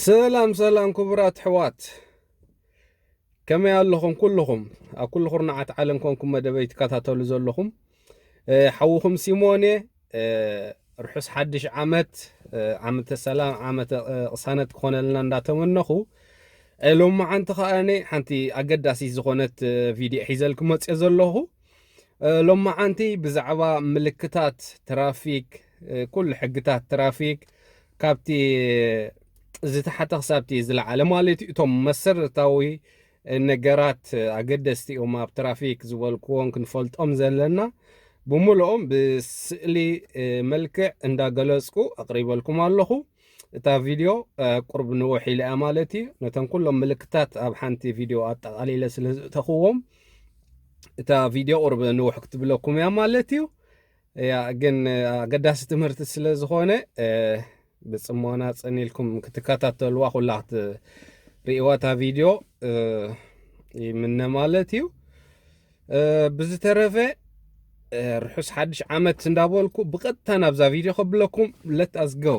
ሰላም ሰላም ክቡራት ኣሕዋት፣ ከመይ ኣለኹም ኩልኹም? ኣብ ኩሉ ኩርናዓት ዓለም ኮንኩም መደበይ ትከታተሉ ዘለኹም፣ እ፣ ሓውኹም ሲሞን እየ። እ፣ ርሑስ ሓድሽ ዓመት፣ እ፣ ዓመተ ሰላም፣ ዓመተ፣ እ፣ ቅሳነት ክኾነልና እንዳተመነኹ፣ እ፣ ሎማዓንቲ ከኣ ሓንቲ ኣገዳሲት ዝኾነት፣ እ፣ ቪድዮ ሒዘልኩም መፅየ ዘለኹ። እ፣ ሎማዓንቲ ብዛዕባ ምልክታት ትራፊክ፣ እ፣ ኩሉ ሕግታት ትራፊክ ካብቲ ዝተሓተ ክሳብቲ ዝለዓለ ማለት እዩ፣ እቶም መሰረታዊ፣ እ፣ ነገራት፣ እ፣ ኣገደስቲ እዮም ኣብ ትራፊክ ዝበልክዎም ክንፈልጦም ዘለና። ብምልኦም ብስእሊ፣ እ፣ መልክዕ እንዳገለጽኩ ኣቕሪበልኩም ኣለኹ። እታ ቪድዮ፣ እ፣ ቁርብ ንውሕ ኢላ እያ ማለት እዩ። ነቶም ኩሎም ምልክታት ኣብ ሓንቲ ቪድዮ ኣጠቓሊለ ስለ ዘእተኽዎም፣ እታ ቪድዮ ቁርብ ንውሕ ክትብለኩም እያ ማለት እዩ። እያ፣ ግን፣ እ፣ ኣገዳሲ ትምህርቲ ስለ ዝኾነ፣ እ፣ ብጽሞና ጽን ኢልኩም ክትከታተልዋ፣ ኩላ ክትርእይዋ እታ ቪድዮ፣ እ፣ ይምነ ማለት እዩ። እ፣ ብዝተረፈ፣ እ፣ ርሑስ ሓድሽ ዓመት እንዳበልኩ ብቐጥታ ናብዛ ቪድዮ ከብለኩም። Let us go።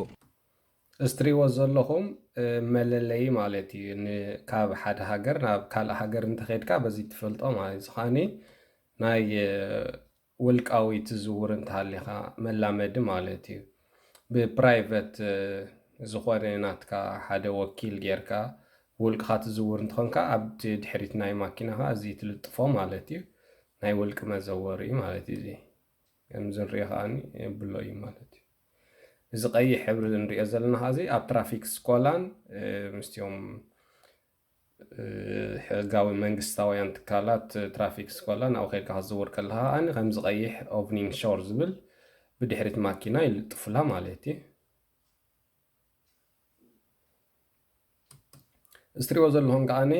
እዚ ትሪእዎ ዘለኹም፣ እ፣ መለለዪ ማለት እዩ። ን-፣ ካብ ሓደ ሃገር ናብ ካልእ ሃገር እንተኸድካ በዚ ትፈልጦ ማለት እዩ። እዚ ከኣኒ ናይ፣ እ፣ ውልቃዊ ትዝውር እንተሃሊኻ መላመዲ ማለት እዩ። ብፕራይቨት፣ እ፣ ዝኾነ ናትካ ሓደ ወኪል ጌርካ ውልቅኻ ትዝውር እንተኾንካ ኣብቲ ድሕሪት ናይ ማኪናኻ እዚ ትልጥፎ ማለት እዩ። ናይ ውልቂ መዘወሪ ማለት እዩ። እዚ ከምዚ ንሪኦ ከኣኒ የብሎ እዩ ማለት እዩ። እዚ ቀይሕ ሕብሪ ንሪኦ ዘለና ከኣ እዚ ኣብ ትራፊክ ስኮላን፣ እ፣ ምስቲኦም፣ እ፣ ሕጋዊ መንግስታውያን ትካላት ትራፊክ ስኮላን ኣብኡ ከድካ ክትዝውር ከለኻ ከኣኒ ከምዚ ቀይሕ ኦቭኒንግ ሾር ዝብል ብድሕሪት ማኪና ይልጥፉላ ማለት እዩ። እዚ ትሪእዎ ዘለኹም ከኣኒ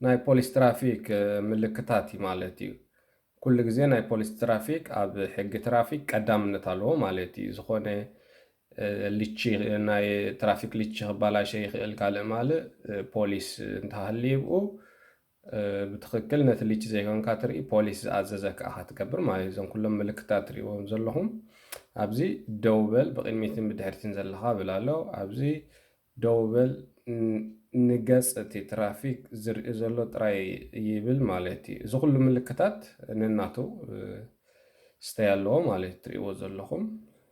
ናይ ፖሊስ ትራፊክ፣ እ፣ ምልክታት እዩ ማለት እዩ። ኩሉ ግዜ ናይ ፖሊስ ትራፊክ ኣብ ሕጊ ትራፊክ ቀዳምነት ኣለዎ ማለት እዩ። ዝኾነ፣ እ፣ ልቺ፣ ናይ ትራፊክ ልቺ ክባላሸ ይኽእል፣ ካልእ ማልእ፣ እ፣ ፖሊስ እንተሃልዩ ብኡ፣ እ፣ ብትኽክል ነቲ ልቺ ዘይኮንካ ትርኢ፣ ፖሊስ ዝኣዘዘካ ኢኻ ትገብር ማለት እዩ። እዞም ኩሎም ምልክታት ትሪእዎም ዘለኹም፣ ኣብዚ ደው በል፣ ብቕድሚትን ብድሕሪትን ዘለኻ ብል ኣሎ። ኣብዚ ደው በል፣ ን-፣ ንገጽ እቲ ትራፊክ ዝርኢ ዘሎ ጥራይ ይብል ማለት እዩ። እዚ ኩሉ ምልክታት ነናቱ፣ እ፣ ስተይ ኣለዎ ማለት እዩ። ትሪእዎ ዘለኹም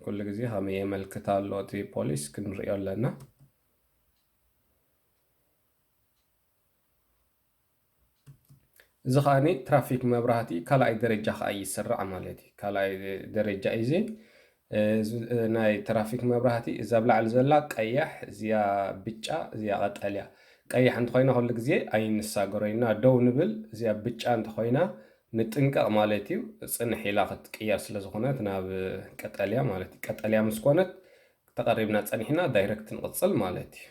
ኩሉ ግዜ ከመይ የመልክት ኣሎ እቲ ፖሊስ ክንሪኦ ኣለና። እዚ ከኣኒ ትራፊክ መብራህቲ ካልኣይ ደረጃ ከኣ ይስራዕ ማለት እዩ። ካልኣይ ደረጃ እዩ እዚ። እ፣ እዚ፣ እ፣ ናይ ትራፊክ መብራህቲ እዛ ኣብ ላዕሊ ዘላ ቀያሕ፣ እዚኣ ብጫ፣ እዚኣ ቀጠልያ። ቀያሕ እንተኾይና ኩሉ ግዜ ኣይንሳገሮ ኢና፣ ደው ንብል። እዚኣ ብጫ እንተኾይና ንጥንቀቕ ማለት እዩ። ጽንሕ ኢላ ክትቅየር ስለ ዝኾነት ናብ ቀጠልያ ማለት እዩ። ቀጠልያ ምስ ኮነት ተቐሪብና ጸኒሕና ዳይረክት ንቕጽል ማለት እዩ።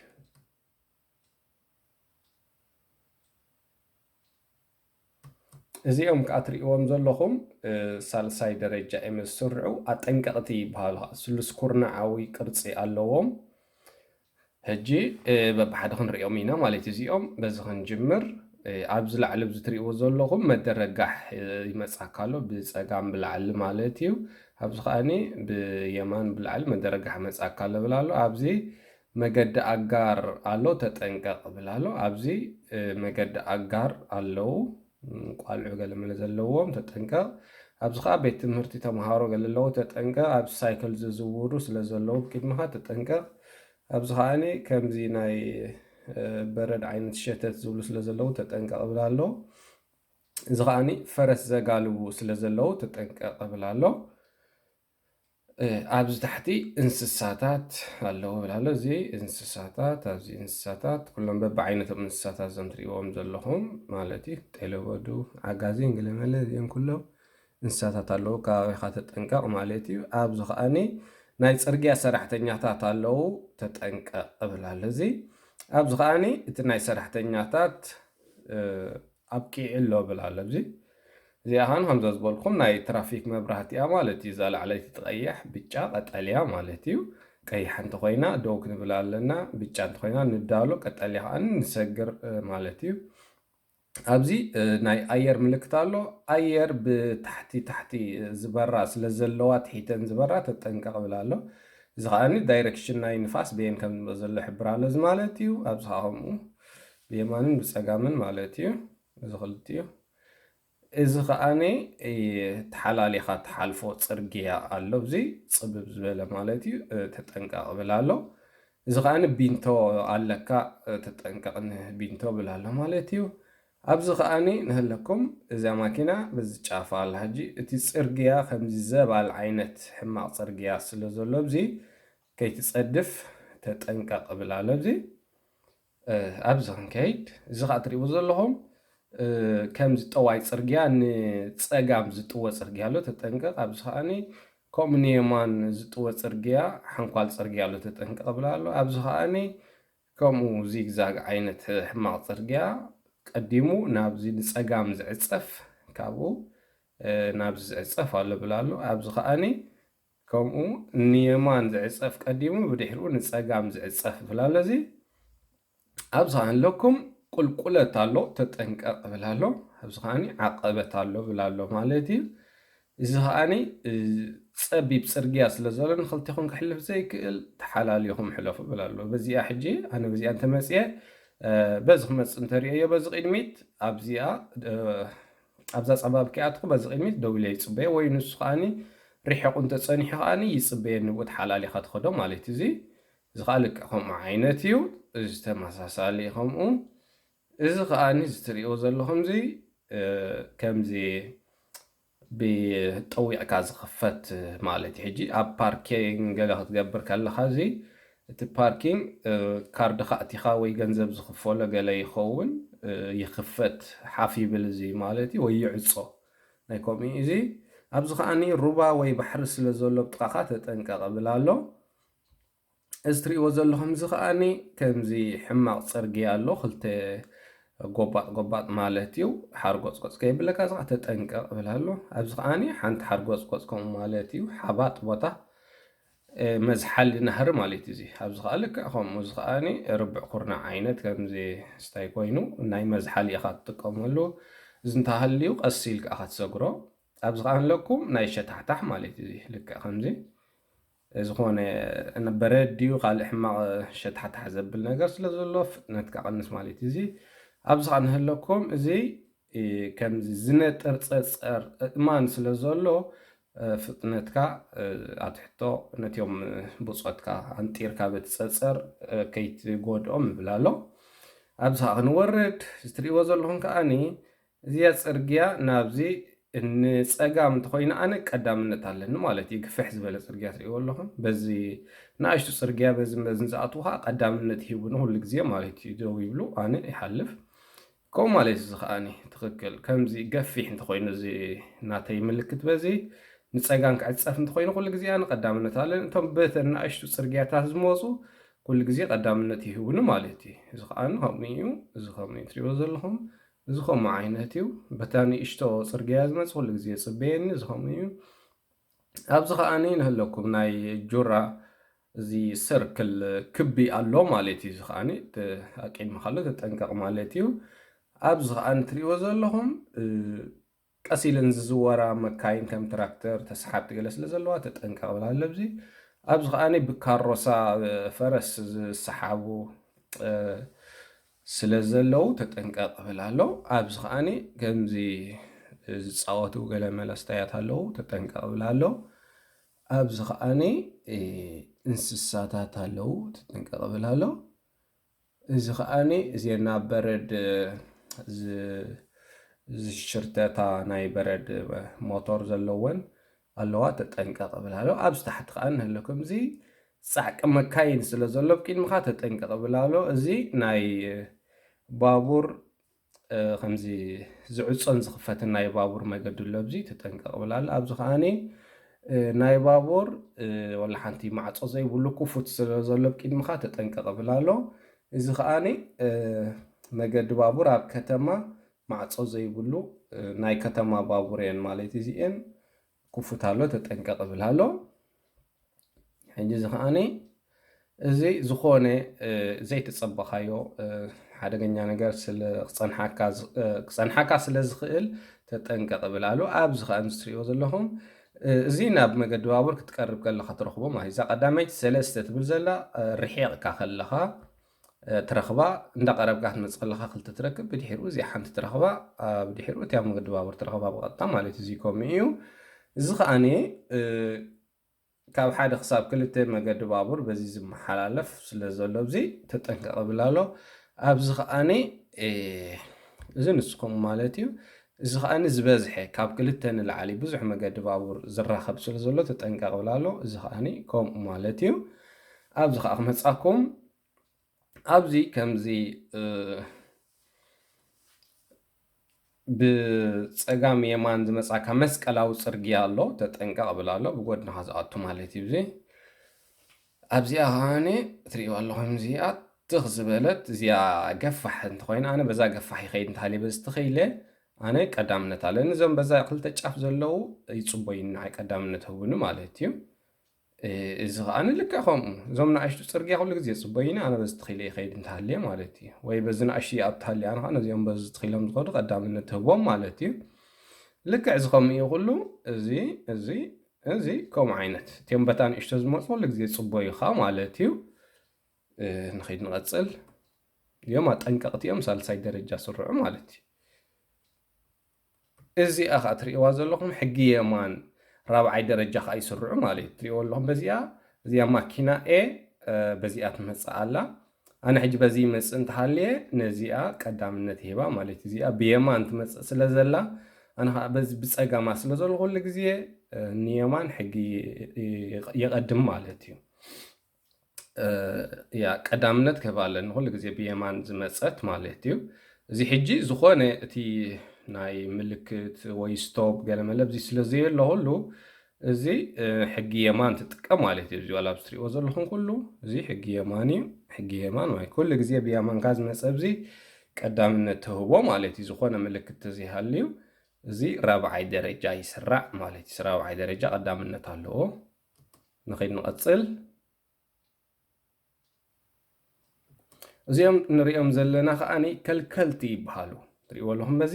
እዚኦም ከኣ ትርእይዎም ዘለኹም፣ እ፣ ሳልሳይ ደረጃ እዮም ዝስርዑ። ኣጠንቀቕቲ ይበሃሉ። ስሉስ ኩርናዓዊ ቅርጺ ኣለዎም። ሕጂ፣ እ፣ በብሓደ ክንርእዮም ኢና ማለት እዩ። እዚኦም በዚ ክንጅምር፣ እ፣ ኣብዚ ላዕሊ ኣብዚ ትርእይዎ ዘለኹም መደረጋሕ፣ እ፣ ይመጽኣካ ኣሎ፣ ብጸጋም ብላዕሊ ማለት እዩ። ኣብዚ ከኣኒ ብየማን ብላዕሊ መደረጋሕ ይመጽኣካ ኣሎ ይብል ኣሎ። ኣብዚ መገዲ ኣጋር ኣሎ፣ ተጠንቀቕ ይብል ኣሎ። ኣብዚ፣ እ፣ መገዲ ኣጋር ኣለዉ፣ ም፣ ቋልዑ ገለመለ ዘለዎም፣ ተጠንቀቕ። ኣብዚ ከኣ ቤት ትምህርቲ ተምሃሮ ገለ ኣለዉ፣ ተጠንቀቕ። ኣብዚ ሳይክል ዝዝውሩ ስለ ዘለዉ ብቅድሚኻ ተጠንቀቕ። ኣብዚ ከኣኒ ከምዚ ናይ፣ እ፣ በረድ ዓይነት ሸተት ዝብሉ ስለ ዘለዉ ተጠንቀቕ ይብል ኣሎ። እዚ ከኣኒ ፈረስ ዘጋልቡ ስለ ዘለዉ ተጠንቀቕ ይብል ኣሎ። እ፣ ኣብዚ ታሕቲ እንስሳታት ኣለዉ ይብል ኣሎ። እዚ እንስሳታት፣ ኣብዚ እንስሳታት ኩሎም በብዓይነቶም እንስሳታት እዞም ትርእይዎም ዘለኹም ማለት እዩ። ጤለበዱ፣ ዓጋዜን ገለመለ እዚኦም ኩሎም እንስሳታት ኣለዉ። ከባቢኻ ተጠንቀቕ ማለት እዩ። ኣብዚ ከኣኒ ናይ ጽርግያ ሰራሕተኛታት ኣለዉ፣ ተጠንቀቕ ይብል ኣሎ። እዚ ኣብዚ ከኣኒ እቲ ናይ ሰራሕተኛታት፣ እ፣ ኣብቂዑ ኣሎ ይብል ኣሎ። ኣብዚ እዚኣ ኸን ከምዛ ዝበልኩም ናይ ትራፊክ መብራህቲ እያ ማለት እዩ። እዛ ላዕለይቲ ትቐይሕ፣ ብጫ፣ ቀጠልያ ማለት እዩ። ቀይሕ እንተኾይና ደው ክንብል ኣለና፣ ብጫ እንተኾይና ንዳሎ፣ ቀጠልያ ኸኣ ንሰግር፣ እ፣ ማለት እዩ። ኣብዚ ናይ ኣየር ምልክት ኣሎ። ኣየር ብታሕቲ ታሕቲ ዝበራ ስለ ዘለዋ፣ ትሒተን ዝበራ፣ ተጠንቀቕ ብል ኣሎ። እዚ ከዓኒ ዳይሬክሽን ናይ ንፋስ በየን ከም ዘሎ ሕብር ኣሎ። እዚ ማለት እዩ ኣብዚ ከዓ ከምኡ ብየማንን ብፀጋምን ማለት እዩ። እዚ ክልቲኡ እዚ ከዓኒ ተሓላሊኻ ትሓልፎ ፅርግያ ኣሎ። እዚ ፅብብ ዝበለ ማለት እዩ። ተጠንቀቕ ብል ኣሎ። እዚ ከዓኒ ቢንቶ ኣለካ፣ ተጠንቀቕ ንቢንቶ ብል ኣሎ ማለት እዩ። ኣብዚ ከዓኒ ንህለኩም እዛ ማኪና በዚ ጫፋ ኣላ። ሕጂ እቲ ፅርግያ ከምዚ ዘባል ዓይነት ሕማቕ ፅርግያ ስለ ዘሎ፣ ኣብዚ ከይትፀድፍ ተጠንቀቕ ብል ኣሎ። ኣብዚ ኣብዚ ክንከይድ፣ እዚ ከዓ ትሪእዎ ዘለኹም ከምዚ ጠዋይ ፅርግያ ንፀጋም ዝጥወ ፅርግያ ኣሎ፣ ተጠንቀቕ። ኣብዚ ከዓኒ ከምኡ ንየማን ዝጥወ ፅርግያ ሓንኳል ፅርግያ ኣሎ፣ ተጠንቀቕ ብል ኣሎ። ኣብዚ ከዓኒ ከምኡ ዚግዛግ ዓይነት ሕማቕ ፅርግያ ቀዲሙ ናብዚ ንፀጋም ዝዕፀፍ፣ ካብኡ ናብዚ ዝዕፀፍ ኣሎ ብል ኣሎ። ኣብዚ ከዓኒ ከምኡ ንየማን ዝዕፀፍ ቀዲሙ ብድሕሪኡ ንፀጋም ዝዕፀፍ ብል ኣሎ። እዚ ኣብዚ ከዓኒ ኣለኩም ቁልቁለት ኣሎ፣ ተጠንቀቕ ብል ኣሎ። ኣብዚ ከዓኒ ዓቐበት ኣሎ ብል ኣሎ ማለት እዩ። እዚ ከዓኒ ፀቢብ ፅርግያ ስለ ዘሎ ንክልቴኹም ክሕልፍ ዘይክእል ተሓላሊኹም ሕለፉ ብል ኣሎ። በዚኣ ሕጂ ኣነ በዚኣ እንተመፅየ፣ በዚ ክመፅእ እንተርእየዮ በዚ ቅድሚት ኣብዚኣ ኣብዛ ፀባብ ከይኣትኹ በዚ ቅድሚት ደው ኢለ ይፅበዮ፣ ወይ ንሱ ከዓኒ ርሒቑ እንተፀኒሑ ከዓኒ ይፅበየኒ፣ ብኡ ተሓላሊኻ ትኸዶ ማለት እዩ። እዚ እዚ ከዓ ልክዕ ከምኡ ዓይነት እዩ። እዚ ተመሳሳሊ ከምኡ። እዚ ከዓኒ እዚ ትሪእዎ ዘለኹም እዚ ከምዚ ብጠዊቕካ ዝኽፈት ማለት እዩ። ሕጂ ኣብ ፓርኪንግ ገለ ክትገብር ከለኻ እዚ እቲ ፓርኪንግ ካርድኻ ኣእቲኻ ወይ ገንዘብ ዝኽፈሎ ገለ ይኸውን፣ ይኽፈት ሓፍ ይብል እዚ ማለት እዩ፣ ወይ ይዕጾ ናይ ከምኡ እዚ። ኣብዚ ከዓኒ ሩባ ወይ ባሕሪ ስለ ዘሎ ብጥቓኻ ተጠንቀቕ ብል ኣሎ። እዚ ትሪእዎ ዘለኹም እዚ ከዓኒ ከምዚ ሕማቕ ጽርግያ ኣሎ፣ ክልተ ጎባጥ ጎባጥ ማለት እዩ። ሓርጎጽጎጽ ከይብለካ እዚ ከዓ ተጠንቀቕ ብል ኣሎ። ኣብዚ ከዓኒ ሓንቲ ሓርጎጽጎጽ ከምኡ ማለት እዩ፣ ሓባጥ ቦታ መዝሓሊ ናህሪ ማለት እዩ። እዚ ኣብዚ ከዓ ልክዕ ከምኡ፣ እዚ ከዓኒ ርብዕ ኩርናዕ ዓይነት ከምዚ ስታይ ኮይኑ ናይ መዝሓሊ ኢኻ ትጥቀመሉ። እዚ እንተሃልዩ ቀስ ኢልካ ኢኻ ትሰግሮ። ኣብዚ ከዓ ኣለኩም ናይ ሸታሕታሕ ማለት እዩ። እዚ ልክዕ ከምዚ ዝኾነ በረድ ድዩ ካልእ ሕማቕ ሸታሕታሕ ዘብል ነገር ስለ ዘሎ ፍጥነትካ ቀንስ ማለት እዩ። እዚ ኣብዚ ከዓ ንህለኩም እዚ ከምዚ ዝነጥር ጸጸር እማን ስለ ዘሎ ፍጥነትካ ኣትሕቶ፣ ነቲኦም ብጾትካ ኣንጢርካ በቲ ጸጸር ከይትጎድኦም ይብል ኣሎ። ኣብዚ ከዓ ክንወርድ እዚ ትሪእዎ ዘለኹም ከዓኒ እዚኣ ጽርግያ ናብዚ ንጸጋም እንተኾይኑ ኣነ ቀዳምነት ኣለኒ ማለት እዩ። ግፍሕ ዝበለ ጽርግያ ትሪእዎ ኣለኹም። በዚ ንኣሽቱ ጽርግያ በዝን በዝን ዝኣትዉ ከዓ ቀዳምነት ይህቡኒ ኩሉ ግዜ ማለት እዩ። ደው ይብሉ፣ ኣነ ይሓልፍ። ከምኡ ማለት እዚ ከዓኒ ትኽክል። ከምዚ ገፊሕ እንተኾይኑ እዚ ናተይ ምልክት በዚ ንጸጋም ክዕጸፍ እንተኾይኑ ኩሉ ግዜ ኣነ ቀዳምነት ኣለኒ። እቶም በተን ንኣሽቱ ጽርግያታት ዝመጹ ኩሉ ግዜ ቀዳምነት ይህቡኒ ማለት እዩ። እዚ ከዓኒ ከምኡ እዩ። እዚ ከምኡ እዩ ትሪእዎ ዘለኹም። እዚ ከምኡ ዓይነት እዩ። በታ ንእሽቶ ጽርግያ ዝመጽእ ኩሉ ግዜ ይጽበየኒ። እዚ ከምኡ እዩ። ኣብዚ ከዓኒ ንህለኩም ናይ ጁራ እዚ ሰርክል ክቢ ኣሎ ማለት እዩ። እዚ ከዓኒ ተ-፣ ኣቂድምካ ኣሎ ተጠንቀቕ ማለት እዩ። ኣብዚ ከዓኒ ትሪእዎ ዘለኹም፣ እ፣ ቀስ ኢለን ዝዝወራ መካይን ከም ትራክተር፣ ተስሓብቲ ገለ ስለ ዘለዋ ተጠንቀቕ ብል ኣሎ። ኣብዚ፣ ኣብዚ ከዓኒ ብካሮሳ፣ እ፣ ፈረስ ዝሰሓቡ፣ እ፣ ስለ ዘለዉ ተጠንቀቕ ብል ኣሎ። ኣብዚ ከዓኒ ከምዚ ዝጻወቱ ገለ መለስተያት ኣለዉ፣ ተጠንቀቕ ብል ኣሎ። ኣብዚ ከዓኒ፣ እ፣ እንስሳታት ኣለዉ፣ ተጠንቀቕ ብል ኣሎ። እዚ ከዓኒ እዚአን ናብ በረድ ዝ-፣ ዝሽርተታ ናይ በረድ ሞቶር ዘለወን ኣለዋ፣ ተጠንቀቕ ብል ኣሎ። ኣብዚ ታሕቲ ከዓኒ ንህለኩም እዚ ጻዕቂ መካይን ስለ ዘሎ ብቅድምኻ ተጠንቀቕ ብል ኣሎ። እዚ ናይ ባቡር፣ እ፣ ከምዚ ዝዕጾን ዝኽፈትን ናይ ባቡር መገዲ ኣሎ፣ ኣብዚ ተጠንቀቕ ብል ኣሎ። ኣብዚ ከዓኒ፣ እ፣ ናይ ባቡር፣ እ፣ ወላ ሓንቲ ማዕጾ ዘይብሉ ክፉት ስለ ዘሎ ብቅድምኻ ተጠንቀቕ ብል ኣሎ። እዚ ከዓኒ፣ እ፣ መገዲ ባቡር ኣብ ከተማ ማዕጾ ዘይብሉ፣ እ፣ ናይ ከተማ ባቡር እየን ማለት እዩ። እዚአን ክፉት ኣሎ፣ ተጠንቀቕ ብል ኣሎ። ሕጂ እዚ ከዓኒ እዚ ዝኾነ፣ እ፣ ዘይተጸበኻዮ፣ እ፣ ሓደገኛ ነገር ስለ ክጸንሓካ ዝ-፣ እ፣ ክጸንሓካ ስለ ዝኽእል ተጠንቀቕ እብል ኣሎ። ኣብዚ ኸኣ ምስ ትሪእዎ ዘለኹም፣ እ፣ እዚ ናብ መገዲ ባቡር ክትቀርብ ከለኻ ትረኽቦ ማለት እዩ። እዛ ቀዳመይቲ ሰለስተ ትብል ዘላ፣ እ፣ ርሒቕካ ከለኻ፣ እ፣ ትረኽባ፣ እንዳቐረብካ ክትመጽእ ከለኻ ክልተ ትረክብ፣ ብድሕሪኡ እዚኣ ሓንቲ ትረኽባ፣ እ፣ ብድሕሪኡ እቲ ኣብ መገዲ ባቡር ትረኽባ ብቐጥታ ማለት እዩ። እዚ ከምኡ እዩ። እዚ ኸኣኒ፣ እ፣ ካብ ሓደ ክሳብ ክልተ መገዲ ባቡር በዚ ዝመሓላለፍ ስለ ዘሎ፣ ኣብዚ ተጠንቀቕ እብል ኣሎ። ኣብዚ ኸኣኒ፣ እ፣ እዚ ንስኹም ማለት እዩ። እዚ ኸኣኒ ዝበዝሐ ካብ ክልተ ንላዕሊ ብዙሕ መገዲ ባቡር ዝራኸብ ስለ ዘሎ ተጠንቀቕ እብል ኣሎ። እዚ ኸኣኒ ከምኡ ማለት እዩ። ኣብዚ ኸኣ ክመጻኩም፣ ኣብዚ ከምዚ፣ እ፣ ብጸጋም የማን ዝመጻካ መስቀላዊ ጽርግያ ኣሎ፣ ተጠንቀቕ እብል ኣሎ፣ ብጎድንኻ ዝኣቱ ማለት እዩ። እዚ ኣብዚኣ ኸኣኒ ትርእይዋ ኣለኹም፣ እዚኣ ትኽ ዝበለት፣ እዚኣ ገፋሕ እንተኾይና፣ ኣነ በዛ ገፋሕ ይኸይድ እንተሃልየ፣ በዚ ትኽ ኢለ ኣነ ቀዳምነት ኣለኒ። እዞም በዛ ክልተ ጫፍ ዘለዉ ይጽበዩኒ፣ ንዓይ ቀዳምነት ህቡኒ ማለት እዩ። እ፣ እዚ ኸኣ ልክዕ ከምኡ፣ እዞም ንኣሽቱ ጽርግያ ኩሉ ግዜ ይጽበዩኒ፣ ኣነ በዚ ትኽ ኢለ ይኸይድ እንተሃልየ ማለት እዩ። ወይ በዚ ንኣሽቱ ይኣቱ ሃልየ፣ ኣነ ኸኣ ነዚኦም በዚ ትኽ ኢሎም ዝኸዱ ቀዳምነት ህቦም ማለት እዩ። ልክዕ እዚ ከምኡ እዩ ኩሉ፣ እዚ፣ እዚ፣ እዚ ከምኡ ዓይነት። እቲኦም በታ ንእሽቶ ዝመጹ ኩሉ ግዜ ይጽበዩኻ ማለት እዩ። እ፣ ንኸይድ ንቐጽል። እዚኦም ኣጠንቀቕቲ እዮም፣ ሳልሳይ ደረጃ ስርዑ ማለት እዩ። እዚኣ ኸኣ ትርእይዋ ዘለኹም ሕጊ የማን ራብዓይ ደረጃ ኸኣ ይስርዑ ማለት እዩ። ትርእይዎ ኣለኹም በዚኣ፣ እዚኣ ማኪና ኤ፣ እ፣ በዚኣ ትመጽእ ኣላ። ኣነ ሕጂ በዚ ይመጽእ እንተሃልየ ነዚኣ ቀዳምነት ይህባ ማለት እዩ። እዚኣ ብየማን ትመጽእ ስለ ዘላ፣ ኣነ ኸኣ በዚ ብጸጋማ ስለ ዘለኹ ኩሉ ግዜ፣ እ፣ ንየማን ሕጊ ይ-፣ ይ-፣ ይቐድም ማለት እዩ። እ፣ ያ ቀዳምነት ክህባ ኣለኒ፣ ኩሉ ግዜ ብየማን ዝመጸት ማለት እዩ። እዚ ሕጂ ዝኾነ እቲ ናይ ምልክት ወይ ስቶፕ ገለ መለ ኣብዚ ስለ ዘየሎ ኩሉ፣ እዚ፣ እ፣ ሕጊ የማን ትጥቀም ማለት እዩ። እዚ ዋላ ኣብዚ ትሪእዎ ዘለኹም ኩሉ፣ እዚ ሕጊ የማን እዩ። ሕጊ የማን ማለት ኩሉ ግዜ ብየማንካ ዝመጸ ኣብዚ ቀዳምነት ትህቦ ማለት እዩ። ዝኾነ ምልክት ተዘይሃልዩ፣ እዚ ራብዓይ ደረጃ ይስራዕ ማለት እዩ። ራብዓይ ደረጃ ቀዳምነት ኣለዎ። ንኸይድ ንቐጽል። እዚኦም ንሪኦም ዘለና ከኣኒ ከልከልቲ ይበሃሉ። ትሪእዎ ኣለኹም በዚ፣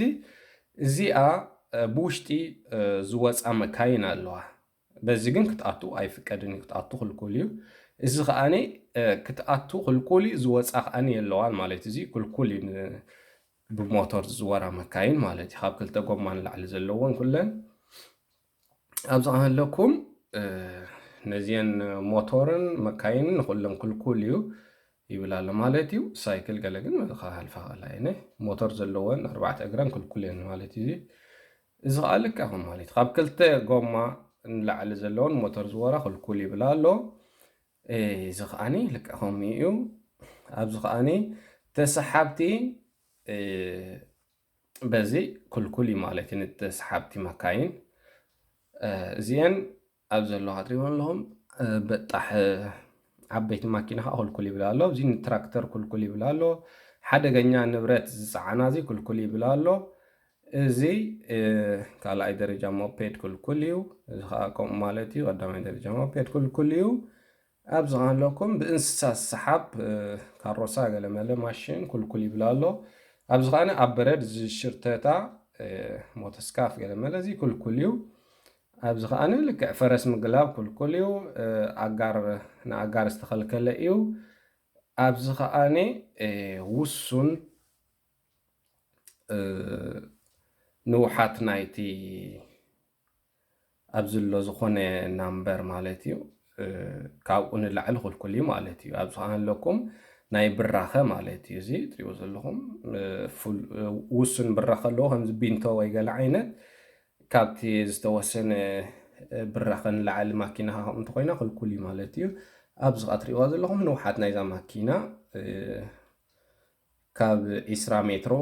እዚኣ፣ እ፣ ብውሽጢ፣ እ፣ ዝወፃ መካይን ኣለዋ። በዚ ግን ክትኣቱ ኣይፍቀድን እዩ፣ ክትኣቱ ክልኩል እዩ። እዚ ከኣኒ፣ እ፣ ክትኣቱ ክልኩል እዩ፣ ዝወፃ ከኣኒ የለዋን ማለት እዩ። እዚ ክልኩል እዩ ን-፣ ብሞተር ዝዝወራ መካይን ማለት እዩ። ካብ ክልተ ጎማ ንላዕሊ ዘለወን ኩለን። ኣብዚ ከሃለኩም፣ እ፣ ነዚአን ሞቶርን መካይንን ንኹለን ክልኩል እዩ ይብል ኣሎ ማለት እዩ። ሳይክል ገለ ግን ክሃልፋ ከላ እየን። ሞቶር ዘለወን ኣርባዕተ እግረን ክልኩል እየን ማለት እዩ። እዚ ኸኣ ልክዕ ከም ማለት እዩ። ካብ ክልተ ጎማ ንላዕሊ ዘለወን ሞቶር ዝወራ ክልኩል ይብል ኣሎ። እ፣ እዚ ኸኣኒ ልክዕ ከምኡ እዩ። ኣብዚ ኸኣኒ ተሰሓብቲ፣ እ፣ በዚ ክልኩል እዩ ማለት እዩ፣ ንተሰሓብቲ መካይን። እ፣ እዚአን ኣብ ዘለዋ ትሪእዎ ኣለኹም፣ እ፣ በጣሕ ዓበይቲ ማኪና ኸዓ ክልኩል ይብል ኣሎ። እዚ ንትራክተር ክልኩል ይብል ኣሎ። ሓደገኛ ንብረት ዝጸዓና እዚ ክልኩል ይብል ኣሎ። እዚ፣ እ፣ ካልኣይ ደረጃ ሞፔድ ክልኩል እዩ። እዚ ኸዓ ከምኡ ማለት እዩ። ቀዳማይ ደረጃ ሞፔድ ክልኩል እዩ። ኣብዚ ከሃለኩም ብእንስሳ ዝሰሓብ፣ እ፣ ካሮሳ ገለ መለ ማሽን ክልኩል ይብል ኣሎ። ኣብዚ ኸዓ ኣብ በረድ ዝሽርተታ፣ እ፣ ሞተስካፍ ገለ መለ እዚ ክልኩል እዩ። ኣብዚ ኸዓ ልክዕ ፈረስ ምግላብ ክልኩል እዩ። እ፣ ኣጋር፣ ንኣጋር ዝተኸልከለ እዩ። ኣብዚ ኸዓ፣ እ፣ ውሱን፣ እ፣ ንውሓት ናይቲ ኣብዚ ዘሎ ዝኾነ ናምበር ማለት እዩ። እ፣ ካብኡ ንላዕሊ ክልኩል እዩ ማለት እዩ። ኣብዚ ከሃለኩም ናይ ብራኸ ማለት እዩ። እዚ ትሪእዎ ዘለኹም፣ እ፣ ፉል-፣ እ፣ ውሱን ብራኸ ኣለዎ፣ ከምዚ ቢንቶ ወይ ገለ ዓይነት። ካብቲ ዝተወሰነ፣ እ፣ ብራኸ ንላዕሊ ማኪና ከምኡ እንተኾይና ክልኩል እዩ ማለት እዩ። ኣብዚ ኸዓ ትሪእዋ ዘለኹም ንውሓት ናይዛ ማኪና፣ እ፣ ካብ ዒስራ ሜትሮ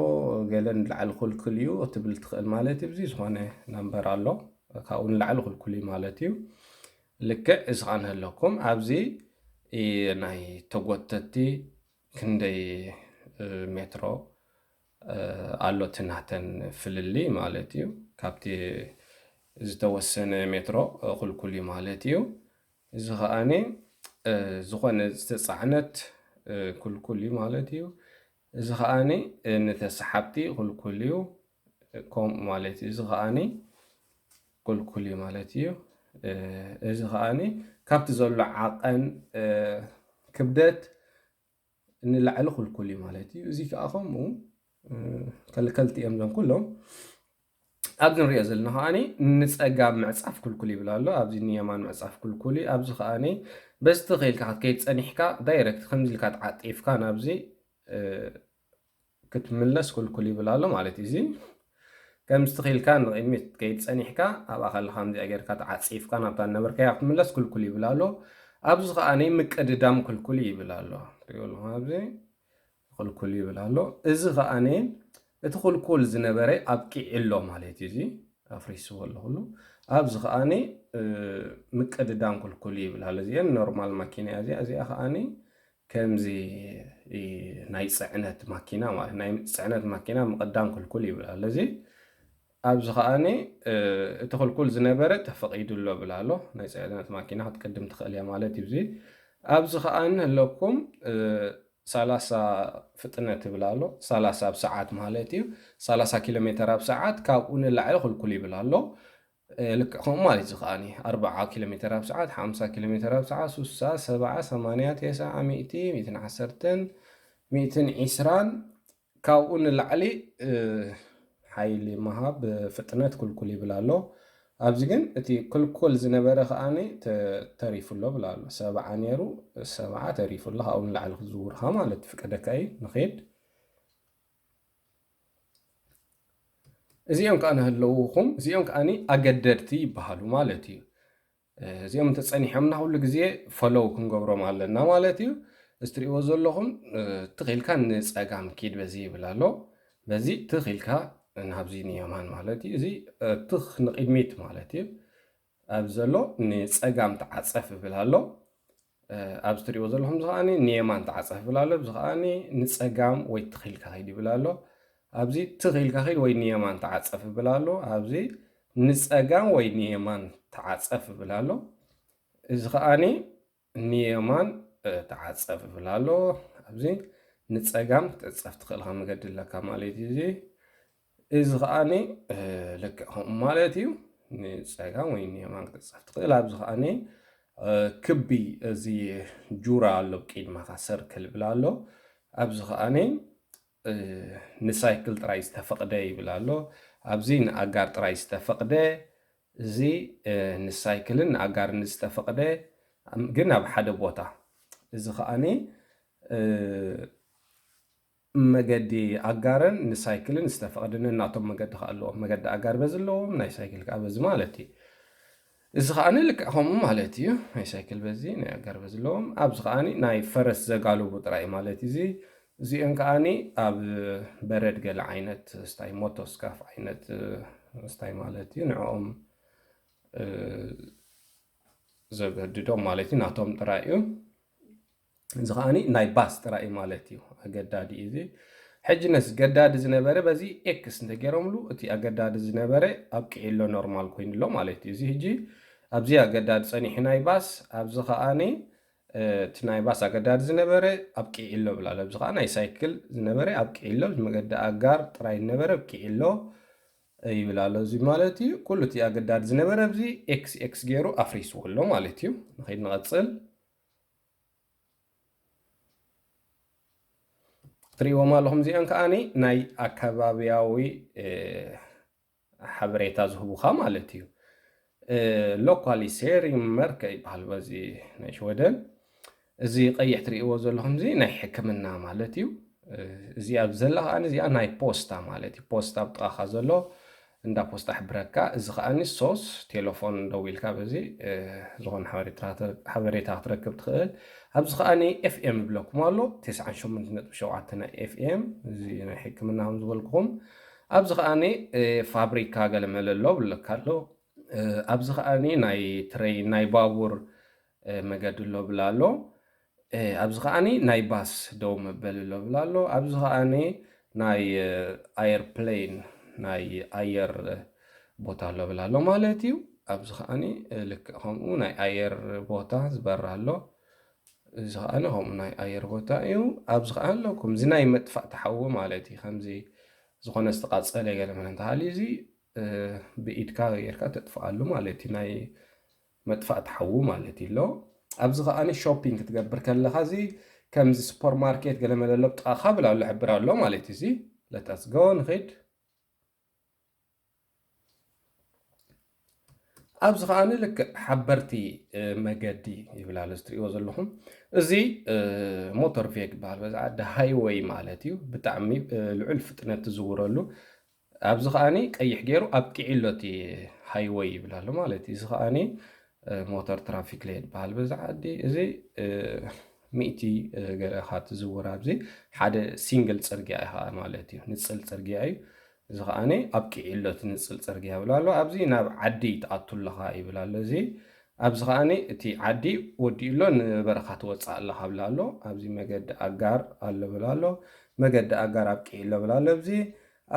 ገለ ንላዕሊ ክልኩል እዩ ክትብል ትኽእል ማለት እዩ። እዚ ዝኾነ ናምበር ኣሎ፣ ካብኡ ንላዕሊ ክልኩል እዩ ማለት እዩ። ልክዕ እዚ ኸዓ ንህለኩም ኣብዚ፣ እ፣ ናይ ተጎተቲ ክንደይ፣ እ፣ ሜትሮ፣ እ፣ ኣሎ እቲ ናተን ፍልልይ ማለት እዩ። ካብቲ ዝተወሰነ ሜትሮ፣ እ፣ ክልኩል እዩ ማለት እዩ። እዚ ኸኣኒ፣ እ፣ ዝኾነ ዝተጻዕነት፣ እ፣ ክልኩል እዩ ማለት እዩ። እዚ ከዓኒ ንተሰሓብቲ ክልኩል እዩ። ከምኡ ማለት እዩ። እዚ ከዓኒ ክልኩል እዩ ማለት እዩ። እዚ ከዓኒ ካብቲ ዘሎ ዓቐን ክብደት ንላዕሊ ክልኩል እዩ ማለት እዩ። እዚ ከዓ ከምኡ ከልከልቲ እዮም ዘን ኩሎም። ኣብዚ ንሪኦ ዘለና ከዓኒ ንፀጋም ምዕፃፍ ክልኩል ይብል ኣሎ። ኣብዚ ንየማን ምዕፃፍ ክልኩል እዩ። ኣብዚ ከዓኒ በዚ ተኸኢልካ ክትከይድ ፀኒሕካ ዳይረክት ከምዚ ኢልካ ተዓጢፍካ ናብዚ ክትምለስ ክልኩል ይብል ኣሎ ማለት እዩ። እዚ ከም ዝተኺልካ ንቕድሚት ከይድ ጸኒሕካ ኣብኣ ከለኻ ከምዚኣ ጌርካ ተዓጺፍካ ናብታ ነበርካያ ክትምለስ ክልኩል ይብል ኣሎ። ኣብዚ ከዓኒ ምቅድዳም ክልኩል ይብል ኣሎ። ትሪኦ ኣለኹም ኣብዚ ክልኩል ይብል ኣሎ። እዚ ከዓኒ እቲ ክልኩል ዝነበረ ኣብቂዑ ኣሎ ማለት እዩ። እዚ ኣፍሪስዎ ኣሎ ኩሉ። ኣብዚ ከዓኒ ምቅድዳም ክልኩል ይብል ኣሎ። እዚአን ኖርማል ማኪና እያ። እዚኣ እዚኣ ከዓኒ ከምዚ ናይ ፅዕነት ማኪና ማለት ናይ ፅዕነት ማኪና ምቕዳም ክልኩል ይብል ኣሎ። እዚ ኣብዚ ከዓኒ እቲ ክልኩል ዝነበረ ተፈቒዱ ኣሎ ብል ኣሎ። ናይ ፅዕነት ማኪና ክትቅድም ትኽእል እያ ማለት እዩ። እዚ ኣብዚ ከዓኒ ኣለኩም ሰላሳ ፍጥነት ይብል ኣሎ። ሰላሳ ኣብ ሰዓት ማለት እዩ። ሰላሳ ኪሎ ሜትር ኣብ ሰዓት ካብኡ ንላዕሊ ክልኩል ይብል ኣሎ። ልክዕ ከምኡ ማለት እዩ። ከዓኒ ኣርብዓ ኪሎ ሜትር ኣብ ሰዓት፣ ሓምሳ ኪሎ ሜትር ኣብ ሰዓት፣ ሱሳ፣ ሰብዓ፣ ሰማንያ፣ ቴስዓ፣ ሚእቲ፣ ሚእትን ዓሰርተን፣ ሚእትን ዒስራን ካብኡ ንላዕሊ ሓይሊ ምሃብ ፍጥነት ክልኩል ይብል ኣሎ። ኣብዚ ግን እቲ ክልኩል ዝነበረ ከዓኒ ተሪፉ ኣሎ ብላ ኣሎ። ሰብዓ ነይሩ፣ ሰብዓ ተሪፉ ኣሎ። ካብኡ ንላዕሊ ክዝውርካ ማለት ፍቀደካ እዩ። ንኸይድ እዚኦም ከዓ ንህለውኹም፣ እዚኦም ከዓኒ ኣገደድቲ ይበሃሉ ማለት እዩ። እዚኦም ተጸኒሖምና ኩሉ ግዜ ፈሎው ክንገብሮም ኣለና ማለት እዩ። እዚ ትሪእዎ ዘለኹም ትኺልካ ንጸጋም ኪድ በዚ ይብል ኣሎ። በዚ ትኺልካ ናብዚ ንየማን ማለት እዩ። እዚ ትኽ ንቕድሚት ማለት እዩ። ኣብ ዘሎ ንጸጋም ተዓጸፍ ይብል ኣሎ። ኣብዚ ትሪእዎ ዘለኹም እዚ ከዓኒ ንየማን ተዓጸፍ ይብል ኣሎ። እዚ ከዓኒ ንጸጋም ወይ ትኺልካ ኺድ ይብል ኣሎ። ኣብዚ ትኺልካ ኺድ ወይ ንየማን ተዓጸፍ ይብል ኣሎ። ኣብዚ ንጸጋም ወይ ንየማን ተዓጸፍ ይብል ኣሎ። እዚ ከዓኒ ንየማን ተዓጸፍ ይብል ኣሎ። ኣብዚ ንጸጋም ክትዕጸፍ ትኽእልካ መገዲ ኣለካ ማለት እዩ። እዚ እዚ ከዓኒ ልክዕ ከምኡ ማለት እዩ። ንጸጋም ወይ ንየማን ክትዕጸፍ ትኽእል። ኣብዚ ከዓኒ ክቢ እዚ ጁራ ኣሎ ብቅድመኻ ሰርክል ይብል ኣሎ። ኣብዚ ከዓኒ ንሳይክል ጥራይ ዝተፈቕደ ይብል ኣሎ። ኣብዚ ንኣጋር ጥራይ ዝተፈቕደ፣ እዚ ንሳይክልን ንኣጋርን ዝተፈቕደ ግን ኣብ ሓደ ቦታ። እዚ ከዓኒ መገዲ ኣጋርን ንሳይክልን ዝተፈቕደ ነናቶም መገዲ ከኣ ኣለዎም። መገዲ ኣጋር በዚ ኣለዎም፣ ናይ ሳይክል ከኣ በዚ ማለት እዩ። እዚ ከዓኒ ልክዕ ከምኡ ማለት እዩ። ናይ ሳይክል በዚ፣ ናይ ኣጋር በዚ ኣለዎም። ኣብዚ ከዓኒ ናይ ፈረስ ዘጋልቡ ጥራይ ማለት እዩ። እዚ እዚአን ከዓኒ ኣብ በረድ ገለ ዓይነት ስታይ ሞቶስካፍ ዓይነት ስታይ ማለት እዩ። ንዕኦም ዘገድዶም ማለት እዩ። ናቶም ጥራይ እዩ። እዚ ከዓኒ ናይ ባስ ጥራይ እዩ ማለት እዩ። ኣገዳዲ እዩ እዚ። ሕጂ ነዚ ገዳዲ ዝነበረ በዚ ኤክስ እንተገይሮምሉ እቲ ኣገዳዲ ዝነበረ ኣብቂዑ ኣሎ፣ ኖርማል ኮይኑ ኣሎ ማለት እዩ። እዚ ሕጂ ኣብዚ ኣገዳዲ ጸኒሑ ናይ ባስ፣ ኣብዚ ከዓኒ እቲ ናይ ባስ ኣገዳዲ ዝነበረ ኣብቂዑ ኣሎ ብላ ኣሎ። ኣብዚ ከዓ ናይ ሳይክል ዝነበረ ኣብቂዑ ኣሎ፣ እዚ መገዲ ኣጋር ጥራይ ዝነበረ ኣብቂዑ ኣሎ ይብል ኣሎ። እዚ ማለት እዩ ኩሉ እቲ ኣገዳዲ ዝነበረ ኣብዚ ኤክስ ኤክስ ገይሩ ኣፍሪስዎ ኣሎ ማለት እዩ። ንኸይድ ንቐጽል። ትሪእዎም ኣለኹም እዚኦም ከዓኒ ናይ ኣከባብያዊ ሓበሬታ ዝህቡኻ ማለት እዩ። ሎካሊሴሪንግ መርከ ይበሃል በዚ ናይ ሽወደን። እዚ ቀይሕ ትርእይዎ ዘለኹም እዚ ናይ ሕክምና ማለት እዩ። እዚ ኣብ ዘላ ከዓኒ እዚኣ ናይ ፖስታ ማለት እዩ። ፖስታ ኣብ ጥቓኻ ዘሎ እንዳ ፖስታ ሕብረካ። እዚ ከዓኒ ሶስ ቴሌፎን ደዊልካ በዚ ዝኾነ ሓበሬታ ክትረክብ ትኽእል። ኣብዚ ከዓኒ ኤፍኤም ይብለኩም ኣሎ፣ ተስዓን ሸሞንተን ነጥቢ ሸውዓተ ናይ ኤፍኤም፣ እዚ ናይ ሕክምና ከም ዝበልኩኹም። ኣብዚ ከዓኒ ፋብሪካ ገለ መለ ኣሎ ብለካ ኣሎ። ኣብዚ ከዓኒ ናይ ትሬን ናይ ባቡር መገዲ ኣሎ ብላ ኣሎ። ኣብዚ ከዓኒ ናይ ባስ ደው መበሊ ኣሎ ብላ ኣሎ። ኣብዚ ከዓኒ ናይ ኣየርፕሌን ናይ ኣየር ቦታ ኣሎ ብላ ኣሎ ማለት እዩ። ኣብዚ ከዓኒ ልክዕ ከምኡ ናይ ኣየር ቦታ ዝበራ ኣሎ። እዚ ከኣ ከምኡ ናይ ኣየር ቦታ እዩ። ኣብዚ ከኣ ኣለኩም፣ እዚ ናይ መጥፋእቲ ሓዊ ማለት እዩ። ከምዚ ዝኾነ ዝተቃጸለ ገለ መለ እንተሃልዩ፣ እዚ፣ እ፣ ብኢድካ ጌርካ ተጥፍኣሉ ማለት እዩ። ናይ መጥፋእቲ ሓዊ ማለት እዩ ኣሎ። ኣብዚ ከኣ ሾፒንግ ክትገብር ከለኻ፣ እዚ ከምዚ ሱፐርማርኬት ገለ መለ ኣሎ፣ ብጥቓኻ ብላ ኣሎ፣ ሕብር ኣሎ ማለት እዩ። እዚ let us go ንኺድ። ኣብዚ ከኣ ልክዕ ሓበርቲ፣ እ፣ መገዲ ይብል ኣሎ፣ እዚ ትሪእዎ ዘለኹም። እዚ፣ እ፣ ሞተር ቬግ ይበሃል፣ በዚ ዓዲ ሃይወይ ማለት እዩ። ብጣዕሚ፣ እ፣ ልዑል ፍጥነት ትዝውረሉ። ኣብዚ ከኣ ቀይሕ ገይሩ ኣብቂዑ ኣሎ እቲ ሃይወይ ይብል ኣሎ ማለት እዩ። እዚ ከኣ፣ እ፣ ሞተር ትራፊክ ሌን ይበሃል በዚ ዓዲ። እዚ፣ እ፣ ሚእቲ፣ እ፣ ገለ ኢኻ ትዝውር ኣብዚ። ሓደ ሲንግል ጽርግያ ኢኻ ማለት እዩ፣ ንጽል ጽርግያ እዩ። እዚ ከኣ ኣብቂዑ ኣሎ እቲ ንጽል ጽርግያ ይብል ኣሎ። ኣብዚ ናብ ዓዲ ትኣቱ ኣለኻ ይብል ኣሎ። እዚ ኣብዚ ከኣ እቲ ዓዲ ወዲኡ ኣሎ፣ ንበረኻ ትወጽእ ኣለኻ ይብል ኣሎ። ኣብዚ መገዲ ኣጋር ኣሎ ይብል ኣሎ። መገዲ ኣጋር ኣብቂዑ ኣሎ ይብል ኣሎ። ኣብዚ፣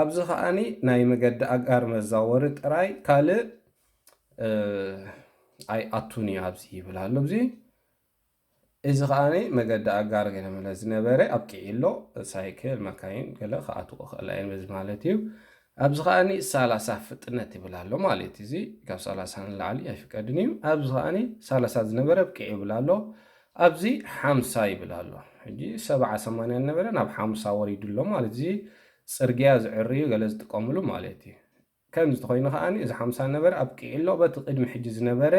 ኣብዚ ከኣ ናይ መገዲ ኣጋር መዛወሪ ጥራይ፣ ካልእ፣ እ፣ ኣይኣቱን እዩ ኣብዚ ይብል ኣሎ። ኣብዚ፣ እዚ ከኣ መገዲ ኣጋር ገለ መለ ዝነበረ ኣብቂዑ ኣሎ። ሳይክል፣ መካይን ገለ ክኣትዎ ክኽእላ እየን በዚ ማለት እዩ። ኣብዚ ከኣ ሰላሳ ፍጥነት ይብል ኣሎ ማለት እዩ። እዚ ካብ ሰላሳ ንላዕሊ ኣይፍቀድን እዩ። ኣብዚ ከኣ ሰላሳ ዝነበረ ኣብቂዑ ይብል ኣሎ። ኣብዚ ሓምሳ ይብል ኣሎ። ሕጂ ሰብዓ ሰማንያ ዝነበረ ናብ ሓምሳ ወሪዱ ኣሎ ማለት እዩ። እዚ ጽርግያ ዝዕርዩ ገለ ዝጥቀምሉ ማለት እዩ። ከምዚ ተኾይኑ ከኣ እዚ ሓምሳ ነበረ ኣብቂዑ ኣሎ፣ በቲ ቅድሚ ሕጂ ዝነበረ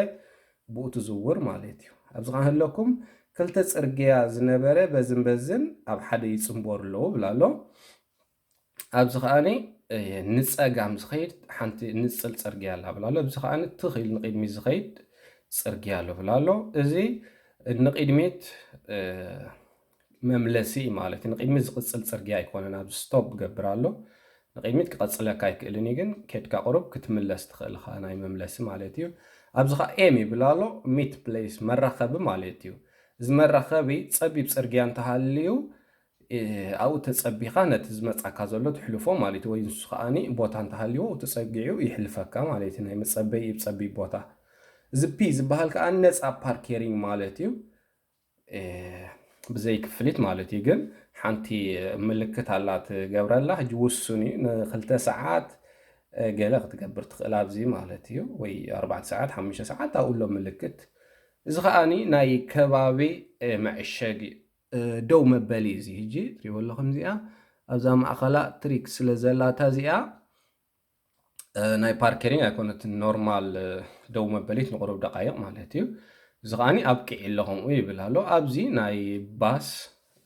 ብኡ ትዝውር ማለት እዩ። ኣብዚ ከኣ ኣለኩም ክልተ ጽርግያ ዝነበረ በዝን በዝን ኣብ ሓደ ይጽንበሩ ኣለዉ ይብል ኣሎ። ኣብዚ ከኣ፣ እ፣ ንጸጋም ዝኸይድ ሓንቲ ንጽል ጽርግያ ኣላ ይብል ኣሎ። ኣብዚ ከኣ ትኽ ኢሉ ንቕድሚት ዝኸይድ ጽርግያ ኣሎ ይብል ኣሎ። እዚ ንቕድሚት፣ እ፣ መምለሲ ማለት እዩ። ንቕድሚት ዝቕጽል ጽርግያ ኣይኮነን። ኣብዚ ስቶፕ ገብር ኣሎ። ንቕድሚት ክቐጽለካ ኣይክእልን እዩ፣ ግን ኬድካ ቁሩብ ክትምለስ ትኽእል ኢኻ፣ ናይ መምለሲ ማለት እዩ። ኣብዚ ኸኣ ኤም ይብል ኣሎ፣ ሚት ፕሌስ፣ መራኸቢ ማለት እዩ። እዚ መራኸቢ ጸቢብ ጽርግያ እንተሃልዩ፣ እ፣ ኣብኡ ተጸቢኻ ነቲ ዝመጻካ ዘሎ ትሕልፎ ማለት እዩ። ወይ ንሱ ከኣ ቦታ እንተሃልይዎ ተጸጊዑ ይሕልፈካ ማለት እዩ። ናይ መጸበዪ እዩ፣ ጸቢብ ቦታ። እዚ ፒ ዝበሃል ከኣ ነጻ ፓርኬሪንግ ማለት እዩ። እ፣ ብዘይ ክፍሊት ማለት እዩ። ግን ሓንቲ ምልክት ኣላ ትገብረላ፣ ሕጂ ውሱን እዩ። ንክልተ ሰዓት፣ እ፣ ገለ ክትገብር ትኽእል ኣብዚ ማለት እዩ፣ ወይ ኣርባዕተ ሰዓት፣ ሓሙሽተ ሰዓት፣ ኣብኡ ኣሎ ምልክት። እዚ ከኣ ናይ ከባቢ፣ እ፣ መዐሸጊ፣ እ፣ ደው መበሊ እዩ። እዚ ሕጂ ትሪእዎ ኣለኹም፣ እዚኣ ኣብዛ ማእኸላ ትሪክ ስለ ዘላታ እዚኣ፣ እ፣ ናይ ፓርከሪንግ ኣይኮነትን፣ ኖርማል፣ እ፣ ደው መበሊት ንቁሩብ ደቃይቕ ማለት እዩ። እዚ ከኣ ኣብቂዑ ኣሎ ከምኡ ይብል ኣሎ። ኣብዚ ናይ ባስ፣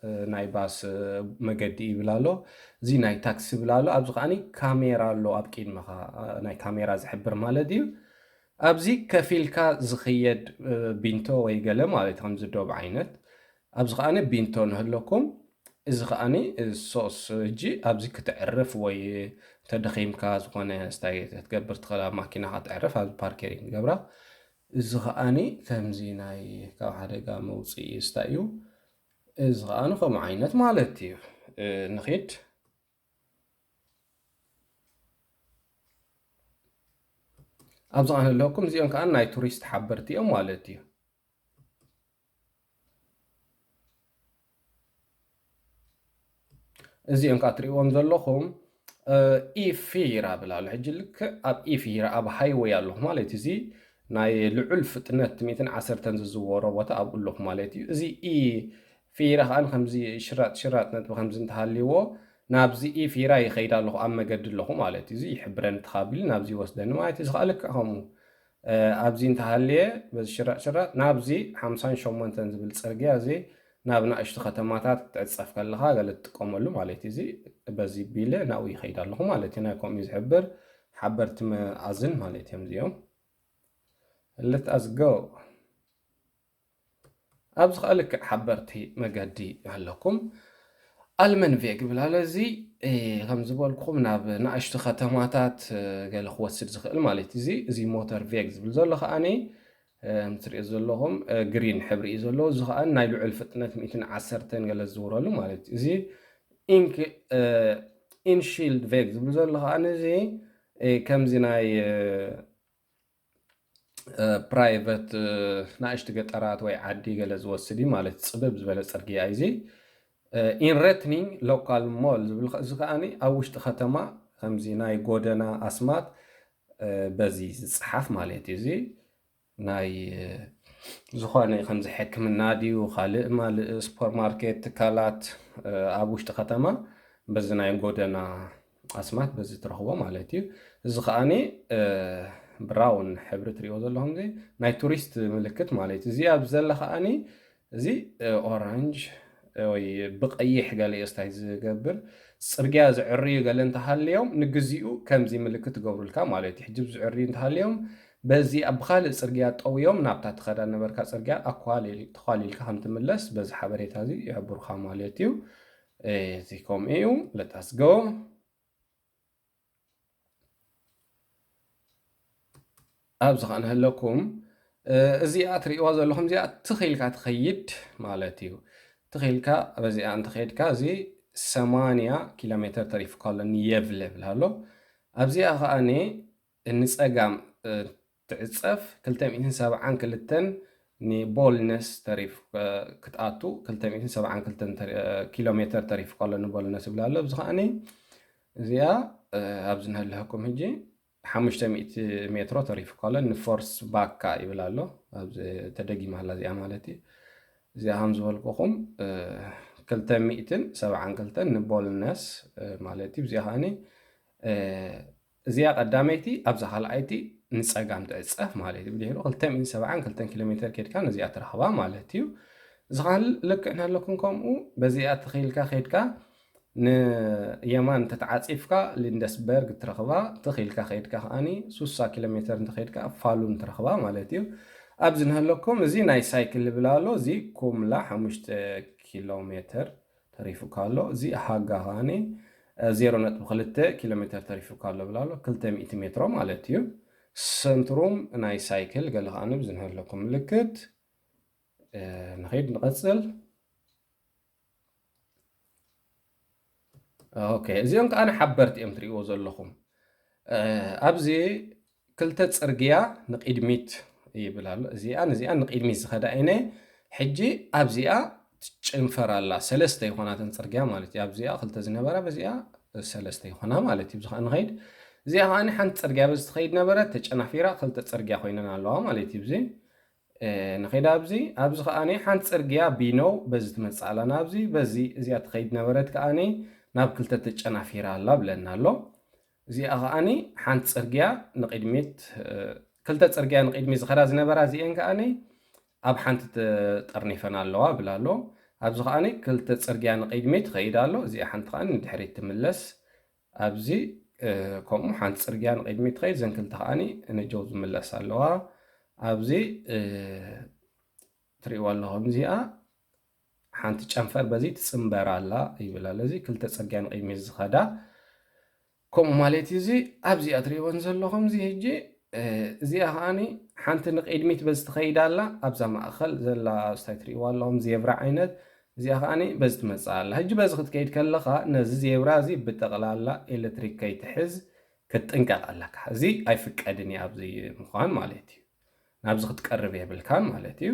እ፣ ናይ ባስ፣ እ፣ መገዲ ይብል ኣሎ። እዚ ናይ ታክሲ ይብል ኣሎ። ኣብዚ ከኣ ካሜራ ኣሎ ኣብ ቅድመኻ፣ እ፣ ናይ ካሜራ ዝሕብር ማለት እዩ። ኣብዚ ከፊልካ ዝኽየድ፣ እ፣ ቢንቶ ወይ ገለ ማለት እዩ፣ ከምዚ ዶብ ዓይነት። ኣብዚ ከኣ ቢንቶ ንህለኩም። እዚ ከኣ ሶስ፣ ሕጂ ኣብዚ ክተዕርፍ ወይ ተደኺምካ ዝኾነ ስታይ ክትገብር ትኽእል፣ ኣብ ማኪናኻ ተዕርፍ፣ ኣብዚ ፓርከሪንግ ትገብራ። እዚ ከኣ ከምዚ ናይ ካብ ሓደጋ መውፅኢ ስታይ እዩ። እዚ ከኣ ከምኡ ዓይነት ማለት እዩ። እ፣ ንኺድ። ኣብዚ ከኣ ኣለኩም፣ እዚኦም ከኣ ናይ ቱሪስት ሓበርቲ እዮም ማለት እዩ። እዚኦም ከኣ ትሪእዎም ዘለኹም፣ እ፣ ኢፊራ ብላ ኣሎ። ሕጂ ልክዕ ኣብ ኢፊራ ኣብ ሃይወይ ኣለኹ ማለት እዩ። እዚ ናይ ልዑል ፍጥነት ሚእትን ዓሰርተን ዝዝወሮ ቦታ ኣብኡ ኣለኹ ማለት እዩ። እዚ ኢፊራ ከኣ ከምዚ ሽራጥ ሽራጥ ነጥቢ ከምዚ እንተሃልይዎ ናብዚ ኢፊራ ይኸይድ ኣለኹ፣ ኣብ መገዲ ኣለኹ ማለት እዩ። እዚ ይሕብረኒ ተኻቢሉ ናብዚ ይወስደኒ ማለት እዩ። እዚ ከኣ ልክዕ ከምኡ፣ እ፣ ኣብዚ እንተሃልየ በዚ ሽራጥ ሽራጥ ናብዚ ሓምሳን ሸሞንተን ዝብል ጽርግያ እዚ ናብ ንኣሽቱ ከተማታት ክትዕጸፍ ከለኻ ገለ ትጥቀመሉ ማለት እዩ። እዚ በዚ ቢለ ናብኡ ይኸይድ ኣለኹ ማለት እዩ። ናይ ከምኡ ዝሕብር ሓበርቲ መኣዝን ማለት እዮም እዚኦም። Let us go። ኣብዚ ከኣ ልክዕ ሓበርቲ መገዲ ኣለኩም። ኣልመን ቬግ ይብል ኣሎ። እዚ፣ እ፣ ከም ዝበልኩኹም ናብ ንኣሽቱ ከተማታት፣ እ፣ ገለ ክወስድ ዝኽእል ማለት እዩ። እዚ፣ እዚ ሞተር ቬግ ዝብል ዘሎ ከኣ፣ እ፣ ከም ትሪኦ ዘለኹም፣ እ፣ ግሪን ሕብሪ እዩ ዘለዎ። እዚ ከኣ ናይ ልዑል ፍጥነት ሚእትን ዓሰርተን ገለ ዝዝውረሉ ማለት እዩ። እዚ ኢንክ-፣ እ፣ ኢንሺልድ ቬግ ዝብል ዘሎ ከኣ፣ እዚ፣ እ፣ ከምዚ ናይ፣ እ፣ ፕራይቨት ናእሽቲ ገጠራት ወይ ዓዲ ገለ ዝወስድ እዩ ማለት፣ ፅብብ ዝበለ ፅርግያ እዩ እዚ። ኢንረትኒንግ ሎካል ሞል ዝብል ከ- እዚ ከዓኒ ኣብ ውሽጢ ከተማ ከምዚ ናይ ጎደና ኣስማት በዚ ዝፅሓፍ ማለት እዩ። እዚ ናይ ዝኾነ ከምዚ ሕክምና ድዩ ካልእ ማልእ ሱፐርማርኬት ትካላት ኣብ ውሽጢ ከተማ በዚ ናይ ጎደና ኣስማት በዚ ትረኽቦ ማለት እዩ። እዚ ከዓኒ ብራውን ሕብሪ ትሪእዎ ዘለኹም እዚ ናይ ቱሪስት ምልክት ማለት እዩ። እዚ ኣብዚ ዘላ ከዓኒ እዚ ኦራንጅ ወይ ብቐይሕ ገለ እዩ ስታይ ዝገብር። ፅርግያ ዝዕርዩ ገለ እንተሃልዮም ንግዚኡ ከምዚ ምልክት ትገብሩልካ ማለት እዩ። ሕጂ ዝዕርዩ እንተሃልዮም በዚ ኣብ ብኻልእ ፅርግያ ጠውዮም ናብታ ትኸዳ ነበርካ ፅርግያ ኣኳሊል- ተኳሊልካ ከም ትምለስ በዚ ሓበሬታ እዚ ይሕብሩካ ማለት እዩ። እዚ ከምኡ እዩ። ለታስ ጎ ኣብዚ ከኣ ንህለኩም እዚኣ ትርእይዋ ዘለኹም እዚኣ ትኺልካ ትኸይድ ማለት እዩ። ትኺልካ በዚኣ እንተኸይድካ እዚ ሰማንያ ኪሎ ሜትር ተሪፉካ ኣሎ ንየቭለ ይብል ኣሎ። ኣብዚኣ ከኣ ንጸጋም ትዕጸፍ ክልተ ሚእትን ሰብዓን ክልተን ንቦልነስ ተሪፍ ክትኣቱ ክልተ ሚእትን ሰብዓን ክልተን ኪሎ ሜትር ተሪፉካ ኣሎ ንቦልነስ ይብል ኣሎ። እዚ ከኣ እዚኣ ኣብዚ ንህልህኩም ሕጂ ሓሙሽተ ሚእቲ ሜትሮ ተሪፉካ ኣሎ ንፎርስ ባካ ይብል ኣሎ። ኣብዚ ተደጊማ ኣላ እዚኣ ማለት እዩ። እዚኣ ከም ዝበልኩኹም ክልተ ሚእትን ሰብዓን ክልተን ንቦልነስ ማለት እዩ። እዚኣ ከዓኒ እዚኣ ቀዳመይቲ ኣብዛ ካልኣይቲ ንጸጋም ትዕጸፍ ማለት እዩ። ብድሕሪኡ ክልተ ሚእትን ሰብዓን ክልተን ኪሎ ሜትር ኬድካ ነዚኣ ትረኽባ ማለት እዩ። እዚ ከዓኒ ልክዕ ንህለኩም ከምኡ በዚኣ ትኺልካ ኬድካ ንየማን እንተተዓፂፍካ ሊንደስበርግ ትረኽባ፣ ትኽ ኢልካ ከይድካ ከዓኒ ሱሳ ኪሎ ሜትር እንተኸይድካ ፋሉን ትረኽባ ማለት እዩ። ኣብዚ ንሃለኩም እዚ ናይ ሳይክል ልብል ኣሎ፣ እዚ ኩምላ ሓሙሽተ ኪሎ ሜትር ተሪፉካ ኣሎ፣ እዚ ሃጋ ከዓኒ ዜሮ ነጥቢ ክልተ ኪሎ ሜትር ተሪፉካ ኣሎ ብላ ኣሎ፣ ክልተ ሚእቲ ሜትሮ ማለት እዩ። ሰንትሩም ናይ ሳይክል ገለ ከዓኒ ኣብዚ ንሃለኩም ምልክት ንኸይድ ንቐፅል። ኦኬ፣ እዚኦም ከዓ ንሓበርቲ እዮም ትሪእዎ ዘለኹም። ኣብዚ ክልተ ፅርግያ ንቕድሚት ይብል ኣሎ። እዚኣን እዚኣን ንቕድሚት ዝኸዳ እነ ሕጂ ኣብዚኣ ትጨንፈር ኣላ። ሰለስተ ይኾናተን ፅርግያ ማለት እዩ። ኣብዚኣ ክልተ ዝነበራ በዚኣ ሰለስተ ይኾና ማለት እዩ። ብዚ ከዓ ንኸይድ እዚኣ ከዓ ሓንቲ ፅርግያ በዚ ትኸይድ ነበረት ተጨናፊራ ክልተ ፅርግያ ኮይነን ኣለዋ ማለት እዩ። እዚ ንኸይድ ኣብዚ ኣብዚ ከዓኒ ሓንቲ ፅርግያ ቢኖው በዚ ትመፅእ ኣላ ናብዚ በዚ እዚኣ ትኸይድ ነበረት ከዓኒ ናብ ክልተ ተጨናፊራ ኣላ ብለና ኣሎ። እዚኣ ከዓኒ ሓንቲ ፅርግያ ንቕድሚት ክልተ ፅርግያ ንቕድሚት ዝኸዳ ዝነበራ እዚአን ከዓኒ ኣብ ሓንቲ ተጠርኒፈን ኣለዋ ብላ ኣሎ። ኣብዚ ከዓኒ ክልተ ፅርግያ ንቕድሚት ትኸይድ ኣሎ፣ እዚኣ ሓንቲ ከዓኒ ንድሕሪት ትምለስ። ኣብዚ ከምኡ ሓንቲ ፅርግያ ንቕድሚት ትኸይድ፣ ዘን ክልተ ከዓኒ ነጀው ዝምለስ ኣለዋ። ኣብዚ ትሪእዋ ኣለኹም እዚኣ ሓንቲ ጨንፈር በዚ ትፅምበር ኣላ ይብል ኣሎ። እዚ ክልተ ፅርግያ ንቕድሚት ዝኸዳ ከምኡ ማለት እዩ። እዚ ኣብዚኣ ትሪእወን ዘለኹም እዚ ሕጂ እዚኣ ከዓኒ ሓንቲ ንቕድሚት በዚ ትኸይድ ኣላ፣ ኣብዛ ማእኸል ዘላ ስታይ ትሪእዋ ኣለኹም ዜብራ ዓይነት እዚኣ ከዓኒ በዚ ትመፅእ ኣላ። ሕጂ በዚ ክትከይድ ከለኻ ነዚ ዜብራ እዚ ብጠቕላላ ኤሌክትሪክ ከይትሕዝ ክትጥንቀቕ ኣለካ። እዚ ኣይፍቀድን እዩ ኣብዚ ምዃን ማለት እዩ። ናብዚ ክትቀርብ የብልካን ማለት እዩ።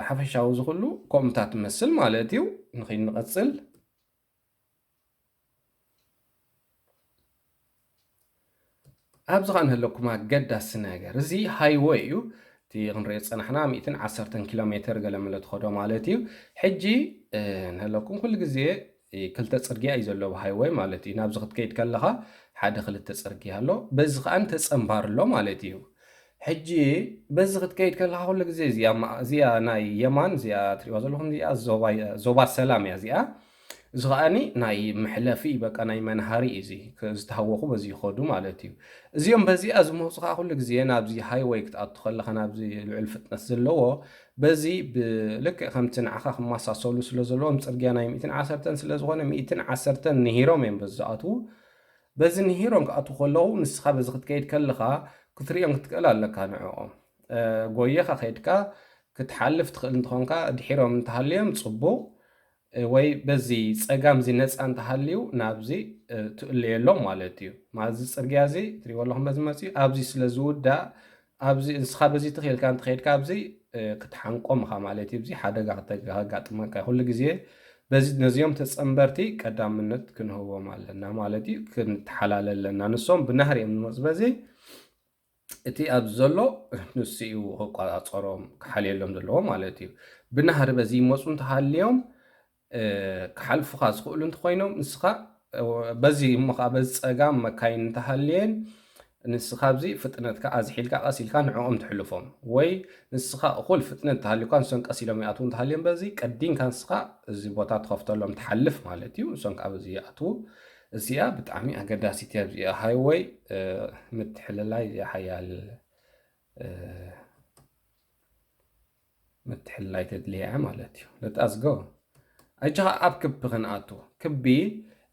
ሓፈሻዊ እዚ ኩሉ ከምኡታት ትመስል ማለት እዩ። ንኸይድ ንቐፅል። ኣብዚ ኸዓ ንህለኩም ኣገዳሲ ነገር እዚ ሃይወይ እዩ። እቲ ክንሪኦ ዝፀናሕና ሚእትን ዓሰርተን ኪሎ ሜትር ገለ መለ ትኸዶ ማለት እዩ። ሕጂ ንህለኩም ኩሉ ግዜ ክልተ ፅርግያ እዩ ዘለዎ ሃይወይ ማለት እዩ። ናብዚ ክትከይድ ከለኻ ሓደ ክልተ ፅርግያ ኣሎ፣ በዚ ኸዓ ተፀንባር ኣሎ ማለት እዩ። ሕጂ በዚ ክትከይድ ከለኻ ኩሉ ግዜ እዚኣ ማ- እዚኣ ናይ የማን እዚኣ ትሪእዋ ዘለኹም እዚኣ ዞባ ዞባ ሰላም እያ እዚኣ። እዚ ከዓኒ ናይ መሕለፊ በቃ ናይ መናሃሪ እዩ እዚ ክ- ዝተሃወኹ በዚ ይኸዱ ማለት እዩ። እዚኦም በዚኣ ዝመፁ ከዓ ኩሉ ግዜ ናብዚ ሃይወይ ክትኣቱ ከለኻ ናብዚ ልዑል ፍጥነት ዘለዎ በዚ ብልክዕ ከምቲ ንዓኻ ክመሳሰሉ ስለ ዘለዎም ፅርግያ ናይ ሚእትን ዓሰርተን ስለ ዝኾነ ሚእትን ዓሰርተን ንሂሮም እዮም በዚ ዝኣትዉ። በዚ ንሂሮም ክኣትዉ ከለዉ ንስኻ በዚ ክትከይድ ከለኻ ክትሪኦም ክትክእል ኣለካ ንዕኦም። ጎየኻ ከይድካ ክትሓልፍ ትኽእል እንተኾንካ ድሒሮም እንተሃልዮም ጽቡቕ፣ ወይ በዚ ጸጋም እዚ ነጻ እንተሃልዩ ናብዚ ትእለየሎም ማለት እዩ። ማለት እዚ ጽርግያ እዚ ትሪእዎ ኣለኹም በዚ መጽዩ ኣብዚ ስለ ዝውዳእ ኣብዚ ንስኻ በዚ ትኽእልካ እንተኸይድካ ኣብዚ ክትሓንቆም ኢኻ ማለት እዩ። እዚ ሓደጋ ክተጋጥመካ ኩሉ ግዜ በዚ ነዚኦም ተፀንበርቲ ቀዳምነት ክንህቦም ኣለና ማለት እዩ። ክንተሓላለ ኣለና። ንሶም ብናህሪ እዮም ዝመፁ። በዚ እቲ ኣብዚ ዘሎ ንሱ እዩ ክቆፃፀሮም ክሓልየሎም ዘለዎ ማለት እዩ። ብናህሪ በዚ ይመፁ እንተሃልዮም ክሓልፉኻ ዝኽእሉ እንተኮይኖም ንስኻ በዚ እሞ ከዓ በዚ ፀጋም መካይን እንተሃልየን ንስኻ ኣብዚ ፍጥነትካ ኣዝሒልካ ቀስ ኢልካ ንዕኦም ትሕልፎም ወይ ንስኻ እኹል ፍጥነት እንተሃልዩካ ንሶም ቀስ ኢሎም ይኣትዉ እንተሃልዮም በዚ ቀዲምካ ንስኻ እዚ ቦታ ትኸፍተሎም ትሓልፍ ማለት እዩ። ንሶም ከዓ በዚ ይኣትዉ። እዚኣ ብጣዕሚ ኣገዳሲት እያ። እዚኣ ሃይወይ ምትሕልላይ ሓያል ምትሕልላይ ተድልያ እያ ማለት እዩ። Let us go። ሕጂ ኸዓ ኣብ ክቢ ክንኣቱ። ክቢ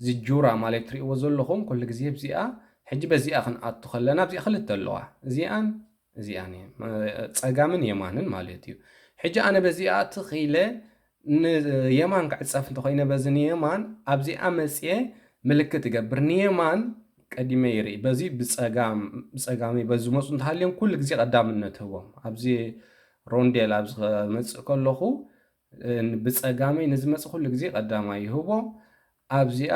ዝጁራ ማለት ትሪእዎ ዘለኹም ኩሉ ግዜ ኣብዚኣ ሕጂ በዚኣ ክንኣቱ ከለና ኣብዚኣ ክልተ ኣለዋ። እዚኣን እዚኣን እየን። ጸጋምን የማንን ማለት እዩ። ሕጂ ኣነ በዚኣ ትኽ ኢለ ንየማን ክዕጸፍ እንተኾይነ በዚ ንየማን ኣብዚኣ መጽየ ምልክት እገብር። ንየማን ቀዲመ ይርኢ። በዚ ብጸጋም ብጸጋመይ በዚ ዝመፁ እንተሃልዮም ኩሉ ግዜ ቀዳምነት ህቦም። ኣብዚ ሮንዴል ኣብዚ ክመፅእ ከለኹ ብፀጋመይ ንዝመፅእ ኩሉ ግዜ ቀዳማይ ይህቦ። ኣብዚኣ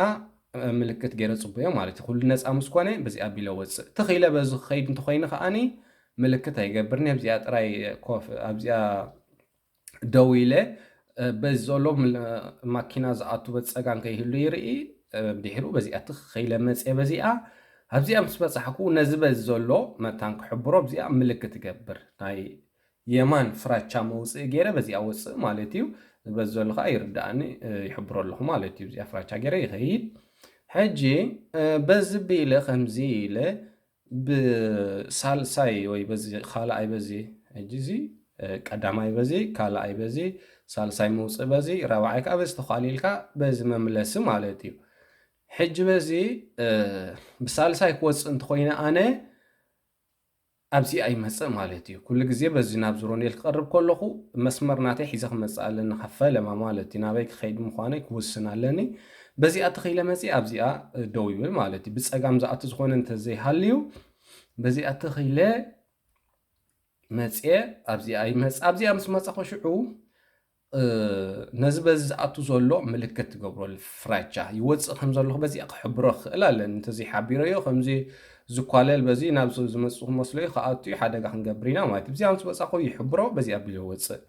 ምልክት ገይረ ፅቡዮ ማለት እዩ። ኩሉ ነፃ ምስ ኮነ በዚኣ ኣቢለ ወፅእ። ትኽ ኢለ በዚ ክኸይድ እንተኮይነ ከዓኒ ምልክት ኣይገብርን። ኣብዚኣ ጥራይ ኮፍ ኣብዚኣ ደው ኢለ በዚ ዘሎ ማኪና ዝኣቱ በፀጋም ከይህሉ ይርኢ። ድሕሩ በዚኣ ትኽ ኢለ መፅየ። በዚኣ ኣብዚኣ ምስ በፃሕኩ ነዚ በዚ ዘሎ መታን ክሕብሮ ኣብዚኣ ምልክት እገብር። ናይ የማን ፍራቻ መውፅኢ ገይረ በዚኣ ወፅእ ማለት እዩ። በዚ ዘሎ ከዓ ይርዳእኒ ይሕብሮ ኣለኹ ማለት እዩ። እዚኣ ፍራቻ ገይረ ይኸይድ። ሕጂ በዚ ቢለ ከምዚ ኢለ ብሳልሳይ ወይ በዚ ካልኣይ በዚ ሕጂ እዚ ቀዳማይ በዚ ካልኣይ በዚ ሳልሳይ መውፅእ በዚ ራብዓይ ከዓ በዚ ተኳሊልካ በዚ መምለሲ ማለት እዩ። ሕጂ በዚ ብሳልሳይ ክወፅእ እንተኮይነ ኣነ ኣብዚኣ ይመፅእ ማለት እዩ። ኩሉ ግዜ በዚ ናብ ዝሮኔል ክቐርብ ከለኹ መስመር ናተይ ሒዘ ክመፅእ ኣለኒ ካብ ፈለማ ማለት እዩ። ናበይ ክኸይድ ምዃነይ ክውስን ኣለኒ። በዚኣ ትኽኢለ መፅእ ኣብዚኣ ደው ይብል ማለት እዩ። ብፀጋም ዝኣቱ ዝኾነ እንተዘይሃልዩ በዚኣ ትኽኢለ መፅየ ኣብዚኣ ይመፅእ። ኣብዚኣ ምስ መፀኹ ሽዑ ነዚ በዚ ዝኣቱ ዘሎ ምልክት ትገብረሉ ፍራቻ ይወፅእ ከም ዘለኹ በዚኣ ክሕብሮ ክኽእል ኣለኒ። እንተዘይሓቢረዮ ከምዚ ዝኳለል በዚ ናብ ዝመፅእ ክመስሎ እዩ ክኣቱ እዩ ሓደጋ ክንገብር ኢና ማለት እዩ። ኣብዚኣ ምስ በፃኹ ይሕብሮ በዚኣ ኣቢለ ወፅእ።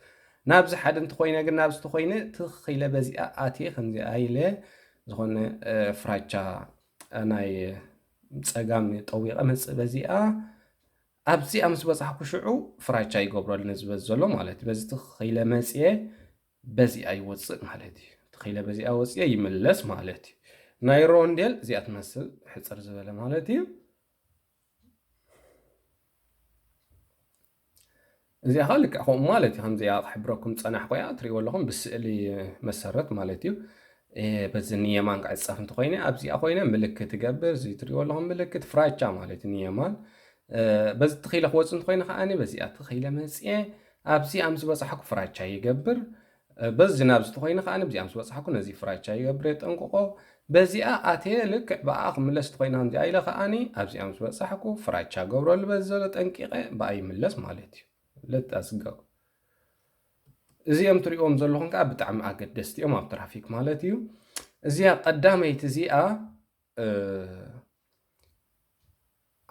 ናብዚ ሓደ እንተኮይነ ግን ናብዚ ተኮይነ ትኽኢለ በዚኣ ኣትየ ከምዚኣ ኢለ ዝኾነ ፍራቻ ናይ ፀጋም ጠዊቐ መፅእ በዚኣ ኣብዚኣ ምስ በፃሕኩ ሽዑ ፍራቻ ይገብረሉ ነዚ በዚ ዘሎ ማለት እዩ። በዚ ትኽኢለ መፅየ በዚኣ ይወፅእ ማለት እዩ። ትኽኢለ በዚኣ ወፅየ ይምለስ ማለት እዩ። ናይ ሮንዴል እዚኣ ትመስል ሕፅር ዝበለ ማለት እዩ። እዚኣ ከዓ ልክዕ ከምኡ ማለት እዩ። ከምዚኣ ክሕብረኩም ፀናሕኩ እያ ትሪእዎ ኣለኹም ብስእሊ መሰረት ማለት እዩ። በዚ ንየማን ክዕፀፍ እንተኮይነ ኣብዚኣ ኮይነ ምልክት እገብር እዚ ትሪእዎ ኣለኹም ምልክት ፍራቻ ማለት እዩ። ንየማን በዚ ትኽኢለ ክወፅ እንተኮይነ ከዓ በዚኣ ትኽኢለ መፅየ ኣብዚኣ ምስ በፃሕኩ ፍራቻ ይገብር። በዚ ናብዚ ተኮይነ ከዓ ኣብዚኣ ምስ በፃሕኩ ነዚ ፍራቻ ይገብር የጠንቅቆ። በዚኣ ኣትየ ልክዕ ብኣ ክምለስ ተኮይነ ከምዚኣ ኢለ ከዓ ኣብዚኣ ምስ በፃሕኩ ፍራቻ ገብረሉ በዚ ዘሎ ጠንቂቀ ብኣ ይምለስ ማለት እዩ። ለጣስገው እዚኦም ትሪእዎም ዘለኹም ከዓ ብጣዕሚ ኣገደስቲ እዮም ኣብ ትራፊክ ማለት እዩ። እዚኣ ቀዳመይቲ እዚኣ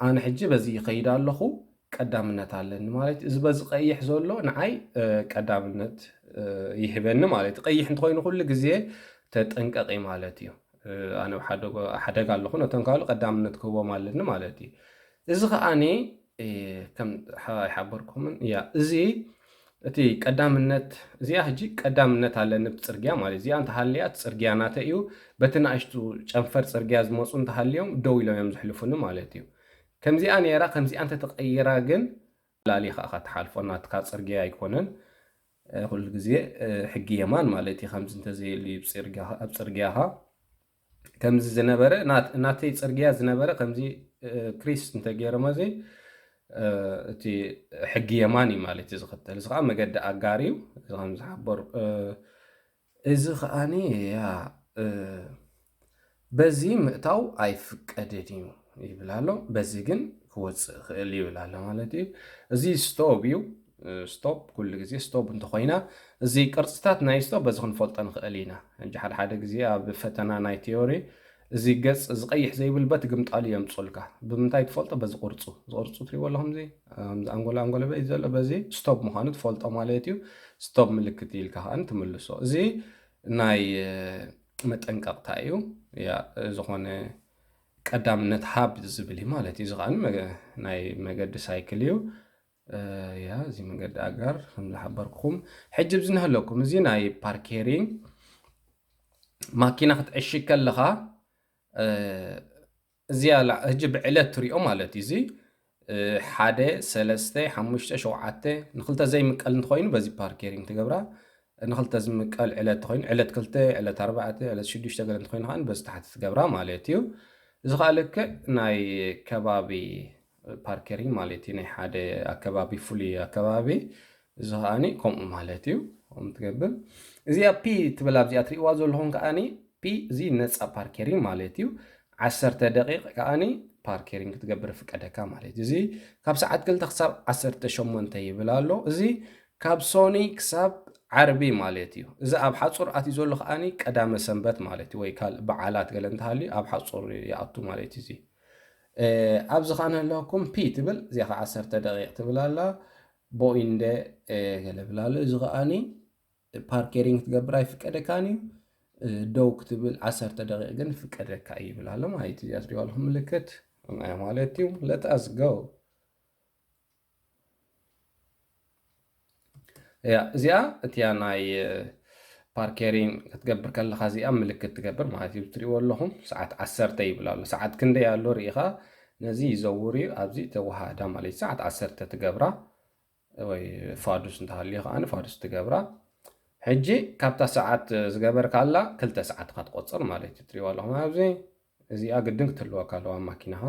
ኣነ ሕጂ በዚ ይኸይድ ኣለኹ ቀዳምነት ኣለኒ ማለት እዩ። እዚ በዚ ቀይሕ ዘሎ ንዓይ ቀዳምነት ይህበኒ ማለት እዩ። ቀይሕ እንተኮይኑ ኩሉ ግዜ ተጠንቀቂ ማለት እዩ። ኣነ ሓደጋ ኣለኹ ነቶም ካልእ ቀዳምነት ክህቦም ኣለኒ ማለት እዩ። እዚ ከዓኒ ከም ይሓበርኩምን እያ እዚ እቲ ቀዳምነት እዚኣ ሕጂ ቀዳምነት ኣለኒ ብፅርግያ ማለት እዚኣ እንተሃልያ እቲ ፅርግያ ናተ እዩ። በቲ ንኣሽቱ ጨንፈር ፅርግያ ዝመፁ እንተሃልዮም ደው ኢሎም እዮም ዝሕልፉኒ ማለት እዩ። ከምዚኣ ነይራ ከምዚኣ እንተተቀይራ ግን ላሊ ከዓ ትሓልፎ ናትካ ፅርግያ ኣይኮነን። ኩሉ ግዜ ሕጊ የማን ማለት እዩ። ከምዚ እንተዘየሉ ኣብ ፅርግያኻ ከምዚ ዝነበረ ናተይ ፅርግያ ዝነበረ ከምዚ ክሪስ እንተገይሮሞ እዚ እቲ ሕጊ የማን እዩ ማለት እዩ ዝኽተል። እዚ ከዓ መገዲ ኣጋር እዩ። እዚ ከም ዝሓበር እዚ ከዓኒ ያ በዚ ምእታው ኣይፍቀድን እዩ ይብል ኣሎ። በዚ ግን ክወፅእ ይኽእል ይብል ኣሎ ማለት እዩ። እዚ ስቶፕ እዩ። ስቶፕ ኩሉ ግዜ ስቶፕ እንተኾይና፣ እዚ ቅርፅታት ናይ ስቶፕ በዚ ክንፈልጦ ንኽእል ኢና። ሕጂ ሓደ ሓደ ግዜ ኣብ ፈተና ናይ ቲዮሪ እዚ ገፅ ዝቀይሕ ዘይብል በቲ ግምጣሉ የምፁልካ። ብምንታይ ትፈልጦ? በዚ ቅርፁ። እዚ ቅርፁ ትሪእዎ ኣለኹም፣ እዚ ኣንጎላ ኣንጎለ በይ ዘሎ፣ በዚ ስቶፕ ምዃኑ ትፈልጦ ማለት እዩ። ስቶፕ ምልክት ኢልካ ከዓ ትምልሶ። እዚ ናይ መጠንቀቕታ እዩ። ያ ዝኾነ ቀዳምነት ሃብ ዝብል እዩ ማለት እዩ። እዚ ከዓ ናይ መገዲ ሳይክል እዩ። ያ እዚ መገዲ ኣጋር ከም ዝሓበርኩኹም ሕጂ ብዚ ንህለኩም፣ እዚ ናይ ፓርኬሪንግ ማኪና ክትዕሽግ ከለኻ፣ እዚኣ ሕጂ ብዕለት ትሪኦ ማለት እዩ። እዚ ሓደ፣ ሰለስተ፣ ሓሙሽተ፣ ሸውዓተ፣ ንክልተ ዘይምቀል እንተኮይኑ በዚ ፓርኬሪንግ ትገብራ። ንክልተ ዝምቀል ዕለት ተኮይኑ፣ ዕለት ክልተ፣ ዕለት ኣርባዕተ፣ ዕለት ሽዱሽተ ገለ እንተኮይኑ ከዓ በዚ ታሕቲ ትገብራ ማለት እዩ። እዚ ከዓ ልክዕ ናይ ከባቢ ፓርኬሪንግ ማለት እዩ። ናይ ሓደ ኣከባቢ፣ ፍሉይ ኣከባቢ፣ እዚ ከዓኒ ከምኡ ማለት እዩ። ከምኡ ትገብር። እዚኣ ፒ ትብል ኣብዚኣ ትሪእዋ ዘለኹም ከዓኒ፣ ፒ እዚ ነፃ ፓርኬሪንግ ማለት እዩ። ዓሰርተ ደቂቕ ከዓኒ ፓርኬሪንግ ክትገብር ፍቀደካ ማለት እዩ። እዚ ካብ ሰዓት ክልተ ክሳብ ዓሰርተ ሸሞንተ ይብል ኣሎ። እዚ ካብ ሶኒ ክሳብ ዓርቢ ማለት እዩ። እዚ ኣብ ሓፁር ኣትዩ ዘሎ ከዓኒ ቀዳመ ሰንበት ማለት እዩ፣ ወይ ካልእ በዓላት ገለ እንተሃልዩ ኣብ ሓፁር ይኣቱ ማለት እዩ። እዚ ኣብዚ ከዓ ንህለኩም ፒ ትብል፣ እዚኣ ከዓ ዓሰርተ ደቂቕ ትብል ኣላ። ቦኢንደ ገለ ብላሉ። እዚ ከዓኒ ፓርኬሪንግ ክትገብር ኣይፍቀደካን እዩ። ደው ክትብል ዓሰርተ ደቂቕ ግን ፍቀደካ እዩ ይብል ኣሎ ማለት እዩ። እዚኣ ትሪእዋ ኣለኹም ምልክት እያ ማለት እዩ። Let us go። ያ እዚኣ እቲያ ናይ ፓርኬሪንግ ክትገብር ከለኻ እዚኣ ምልክት ትገብር ማለት እዩ። ትሪእዎ ኣለኹም ሰዓት ዓሰርተ ይብል ኣሎ። ሰዓት ክንደይ ኣሎ ርኢኻ ነዚ ይዘውር እዩ። ኣብዚ ተወሃዳ ማለት እዩ። ሰዓት ዓሰርተ ትገብራ ወይ ፋዱስ እንተሃልዩ ከዓ ፋዱስ ትገብራ። ሕጂ ካብታ ሰዓት ዝገበርካላ ክልተ ሰዓት ኢኻ ትቆፅር ማለት እዩ። ትሪእዋ ኣለኹም ኣብዚ እዚኣ ግድን ክትህልወካ ኣለዋ ማኪናኻ።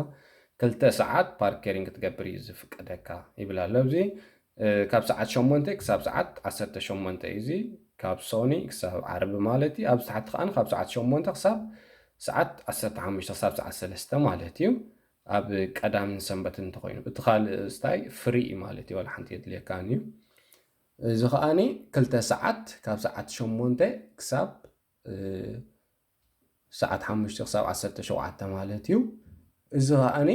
ክልተ ሰዓት ፓርኬሪንግ ክትገብር እዩ ዝፍቀደካ ይብል ኣሎ። ኣብዚ ካብ ሰዓት ሸሞንተ ክሳብ ሰዓት ዓሰርተ ሸሞንተ እዩ። እዚ ካብ ሶኒ ክሳብ ዓርቢ ማለት እዩ። ኣብዚ ታሕቲ ከዓ ካብ ሰዓት ሸሞንተ ክሳብ ሰዓት ዓሰርተ ሓሙሽተ ክሳብ ሰዓት ሰለስተ ማለት እዩ። ኣብ ቀዳምን ሰንበትን እንተኮይኑ፣ እቲ ካልእ ስታይ ፍሪ እዩ ማለት እዩ፣ ዋላ ሓንቲ የድልየካን እዩ። እዚ ከዓኒ ክልተ ሰዓት ካብ ሰዓት ሸሞንተ ክሳብ ሰዓት ሓሙሽተ ክሳብ ዓሰርተ ሸውዓተ ማለት እዩ። እዚ ከዓኒ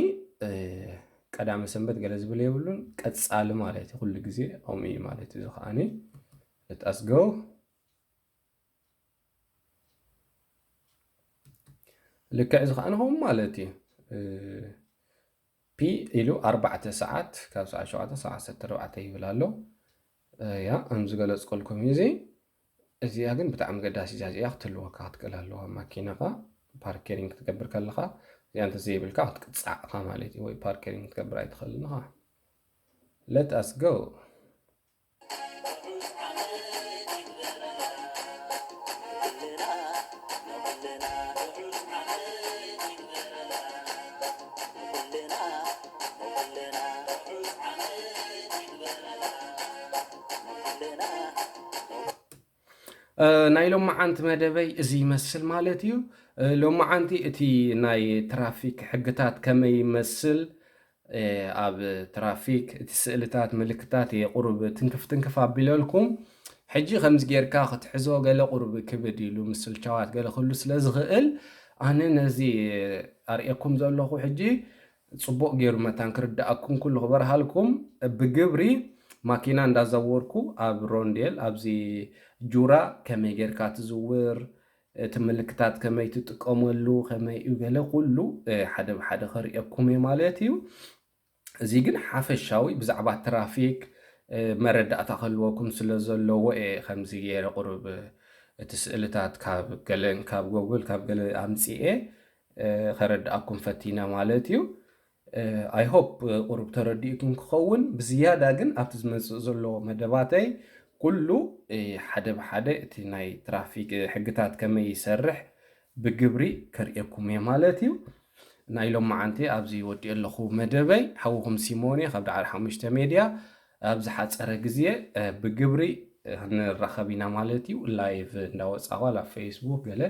ቀዳመ ሰንበት ገለ ዝብል የብሉን፣ ቀጻሊ ማለት እዩ። ኩሉ ግዜ ከምኡ እዩ ማለት እዩ። እዚ ከዓኒ let us go። ልክዕ እዚ ከዓ ንኸውን ማለት እዩ። ፒ ኢሉ ኣርባዕተ ሰዓት ካብ ሰዓት ሸውዓተ ሰዓት ዓሰርተ ኣርባዕተ ይብል ኣሎ። ያ ከም ዝገለፅኩልኩም እዩ። እዚ እዚኣ ግን ብጣዕሚ ገዳሲ እያ። እዚኣ ክትህልወካ ክትክእል ኣለዋ ማኪናኻ ፓርኬሪንግ ክትገብር ከለኻ። እዚኣ እንተዘይብልካ ክትቅፃዕ ኢኻ ማለት እዩ። ወይ ፓርኬሪንግ ክትገብር ኣይትኽእልን ኢኻ። Let us go። ናይ ሎማዓንቲ መደበይ እዚ ይመስል ማለት እዩ። ሎማዓንቲ እቲ ናይ ትራፊክ ሕግታት ከመይ ይመስል፣ ኣብ ትራፊክ እቲ ስእልታት ምልክታት እየ ቁሩብ ትንክፍ ትንክፍ ኣቢለልኩም። ሕጂ ከምዚ ጌርካ ክትሕዞ ገለ ቁሩብ ክብድ ኢሉ ምስልቻዋት ገለ ክህሉ ስለ ዝኽእል ኣነ ነዚ ኣርእየኩም ዘለኹ ሕጂ ጽቡቕ ገይሩ መታን ክርድኣኩም ኩሉ ክበርሃልኩም ብግብሪ ማኪና እንዳዘወርኩ ኣብ ሮንዴል ኣብዚ ጁራ ከመይ ጌርካ ትዝውር እቲ ምልክታት ከመይ ትጥቀመሉ ከመይ እዩ ገለ ኩሉ ሓደ ብሓደ ከርእየኩም እየ ማለት እዩ። እዚ ግን ሓፈሻዊ ብዛዕባ ትራፊክ መረዳእታ ክህልወኩም ስለ ዘለዎ እየ ከምዚ ገይረ ቁሩብ እቲ ስእልታት ካብ ገለን ካብ ጎግል ካብ ገለ ኣምፅኤ ከረድኣኩም ፈቲነ ማለት እዩ። I hope ቁሩብ ተረዲእኩም ክኸውን። ብዝያዳ ግን ኣብቲ ዝመፅእ ዘሎ መደባተይ ኩሉ ሓደ ብሓደ እቲ ናይ ትራፊክ ሕግታት ከመይ ይሰርሕ ብግብሪ ከርእየኩም እየ ማለት እዩ። ናይ ሎማዓንቲ ኣብዚ ወዲኦ ኣለኹ መደበይ። ሓውኹም ሲሞን እየ ካብ ዳዕሮ ሓሙሽተ ሜድያ። ኣብ ዝሓፀረ ግዜ ብግብሪ ክንራኸብ ኢና ማለት እዩ። ላይቭ እንዳወፃእኳ ኣብ ፌስቡክ ገለ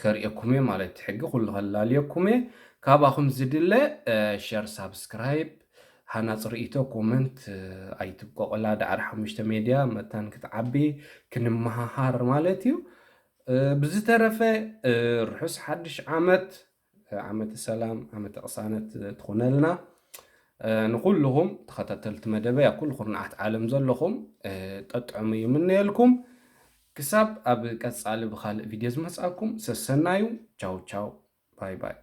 ከርእየኩም እየ ማለት ሕጊ ኩሉ ከላልየኩም እየ። ካባኹም ዝድለ ሸር ሳብስክራይብ ሃናፅ ርእይቶ ኮመንት ኣይትብቆቕላ። ዳዕር ሓሙሽተ ሜድያ መታን ክትዓቢ ክንመሃሃር ማለት እዩ። ብዝተረፈ ርሑስ ሓድሽ ዓመት፣ ዓመተ ሰላም ዓመተ ቅሳነት ትኹነልና። ንኩልኹም ተኸታተልቲ መደበይ ኣብ ኩሉ ኩርናዓት ዓለም ዘለኹም ጠጥዕሙ ይምነየልኩም። ክሳብ ኣብ ቀጻሊ ብኻልእ ቪድዮ ዝመጻኩም ሰሰናዩ። ቻው ቻው፣ ባይ ባይ።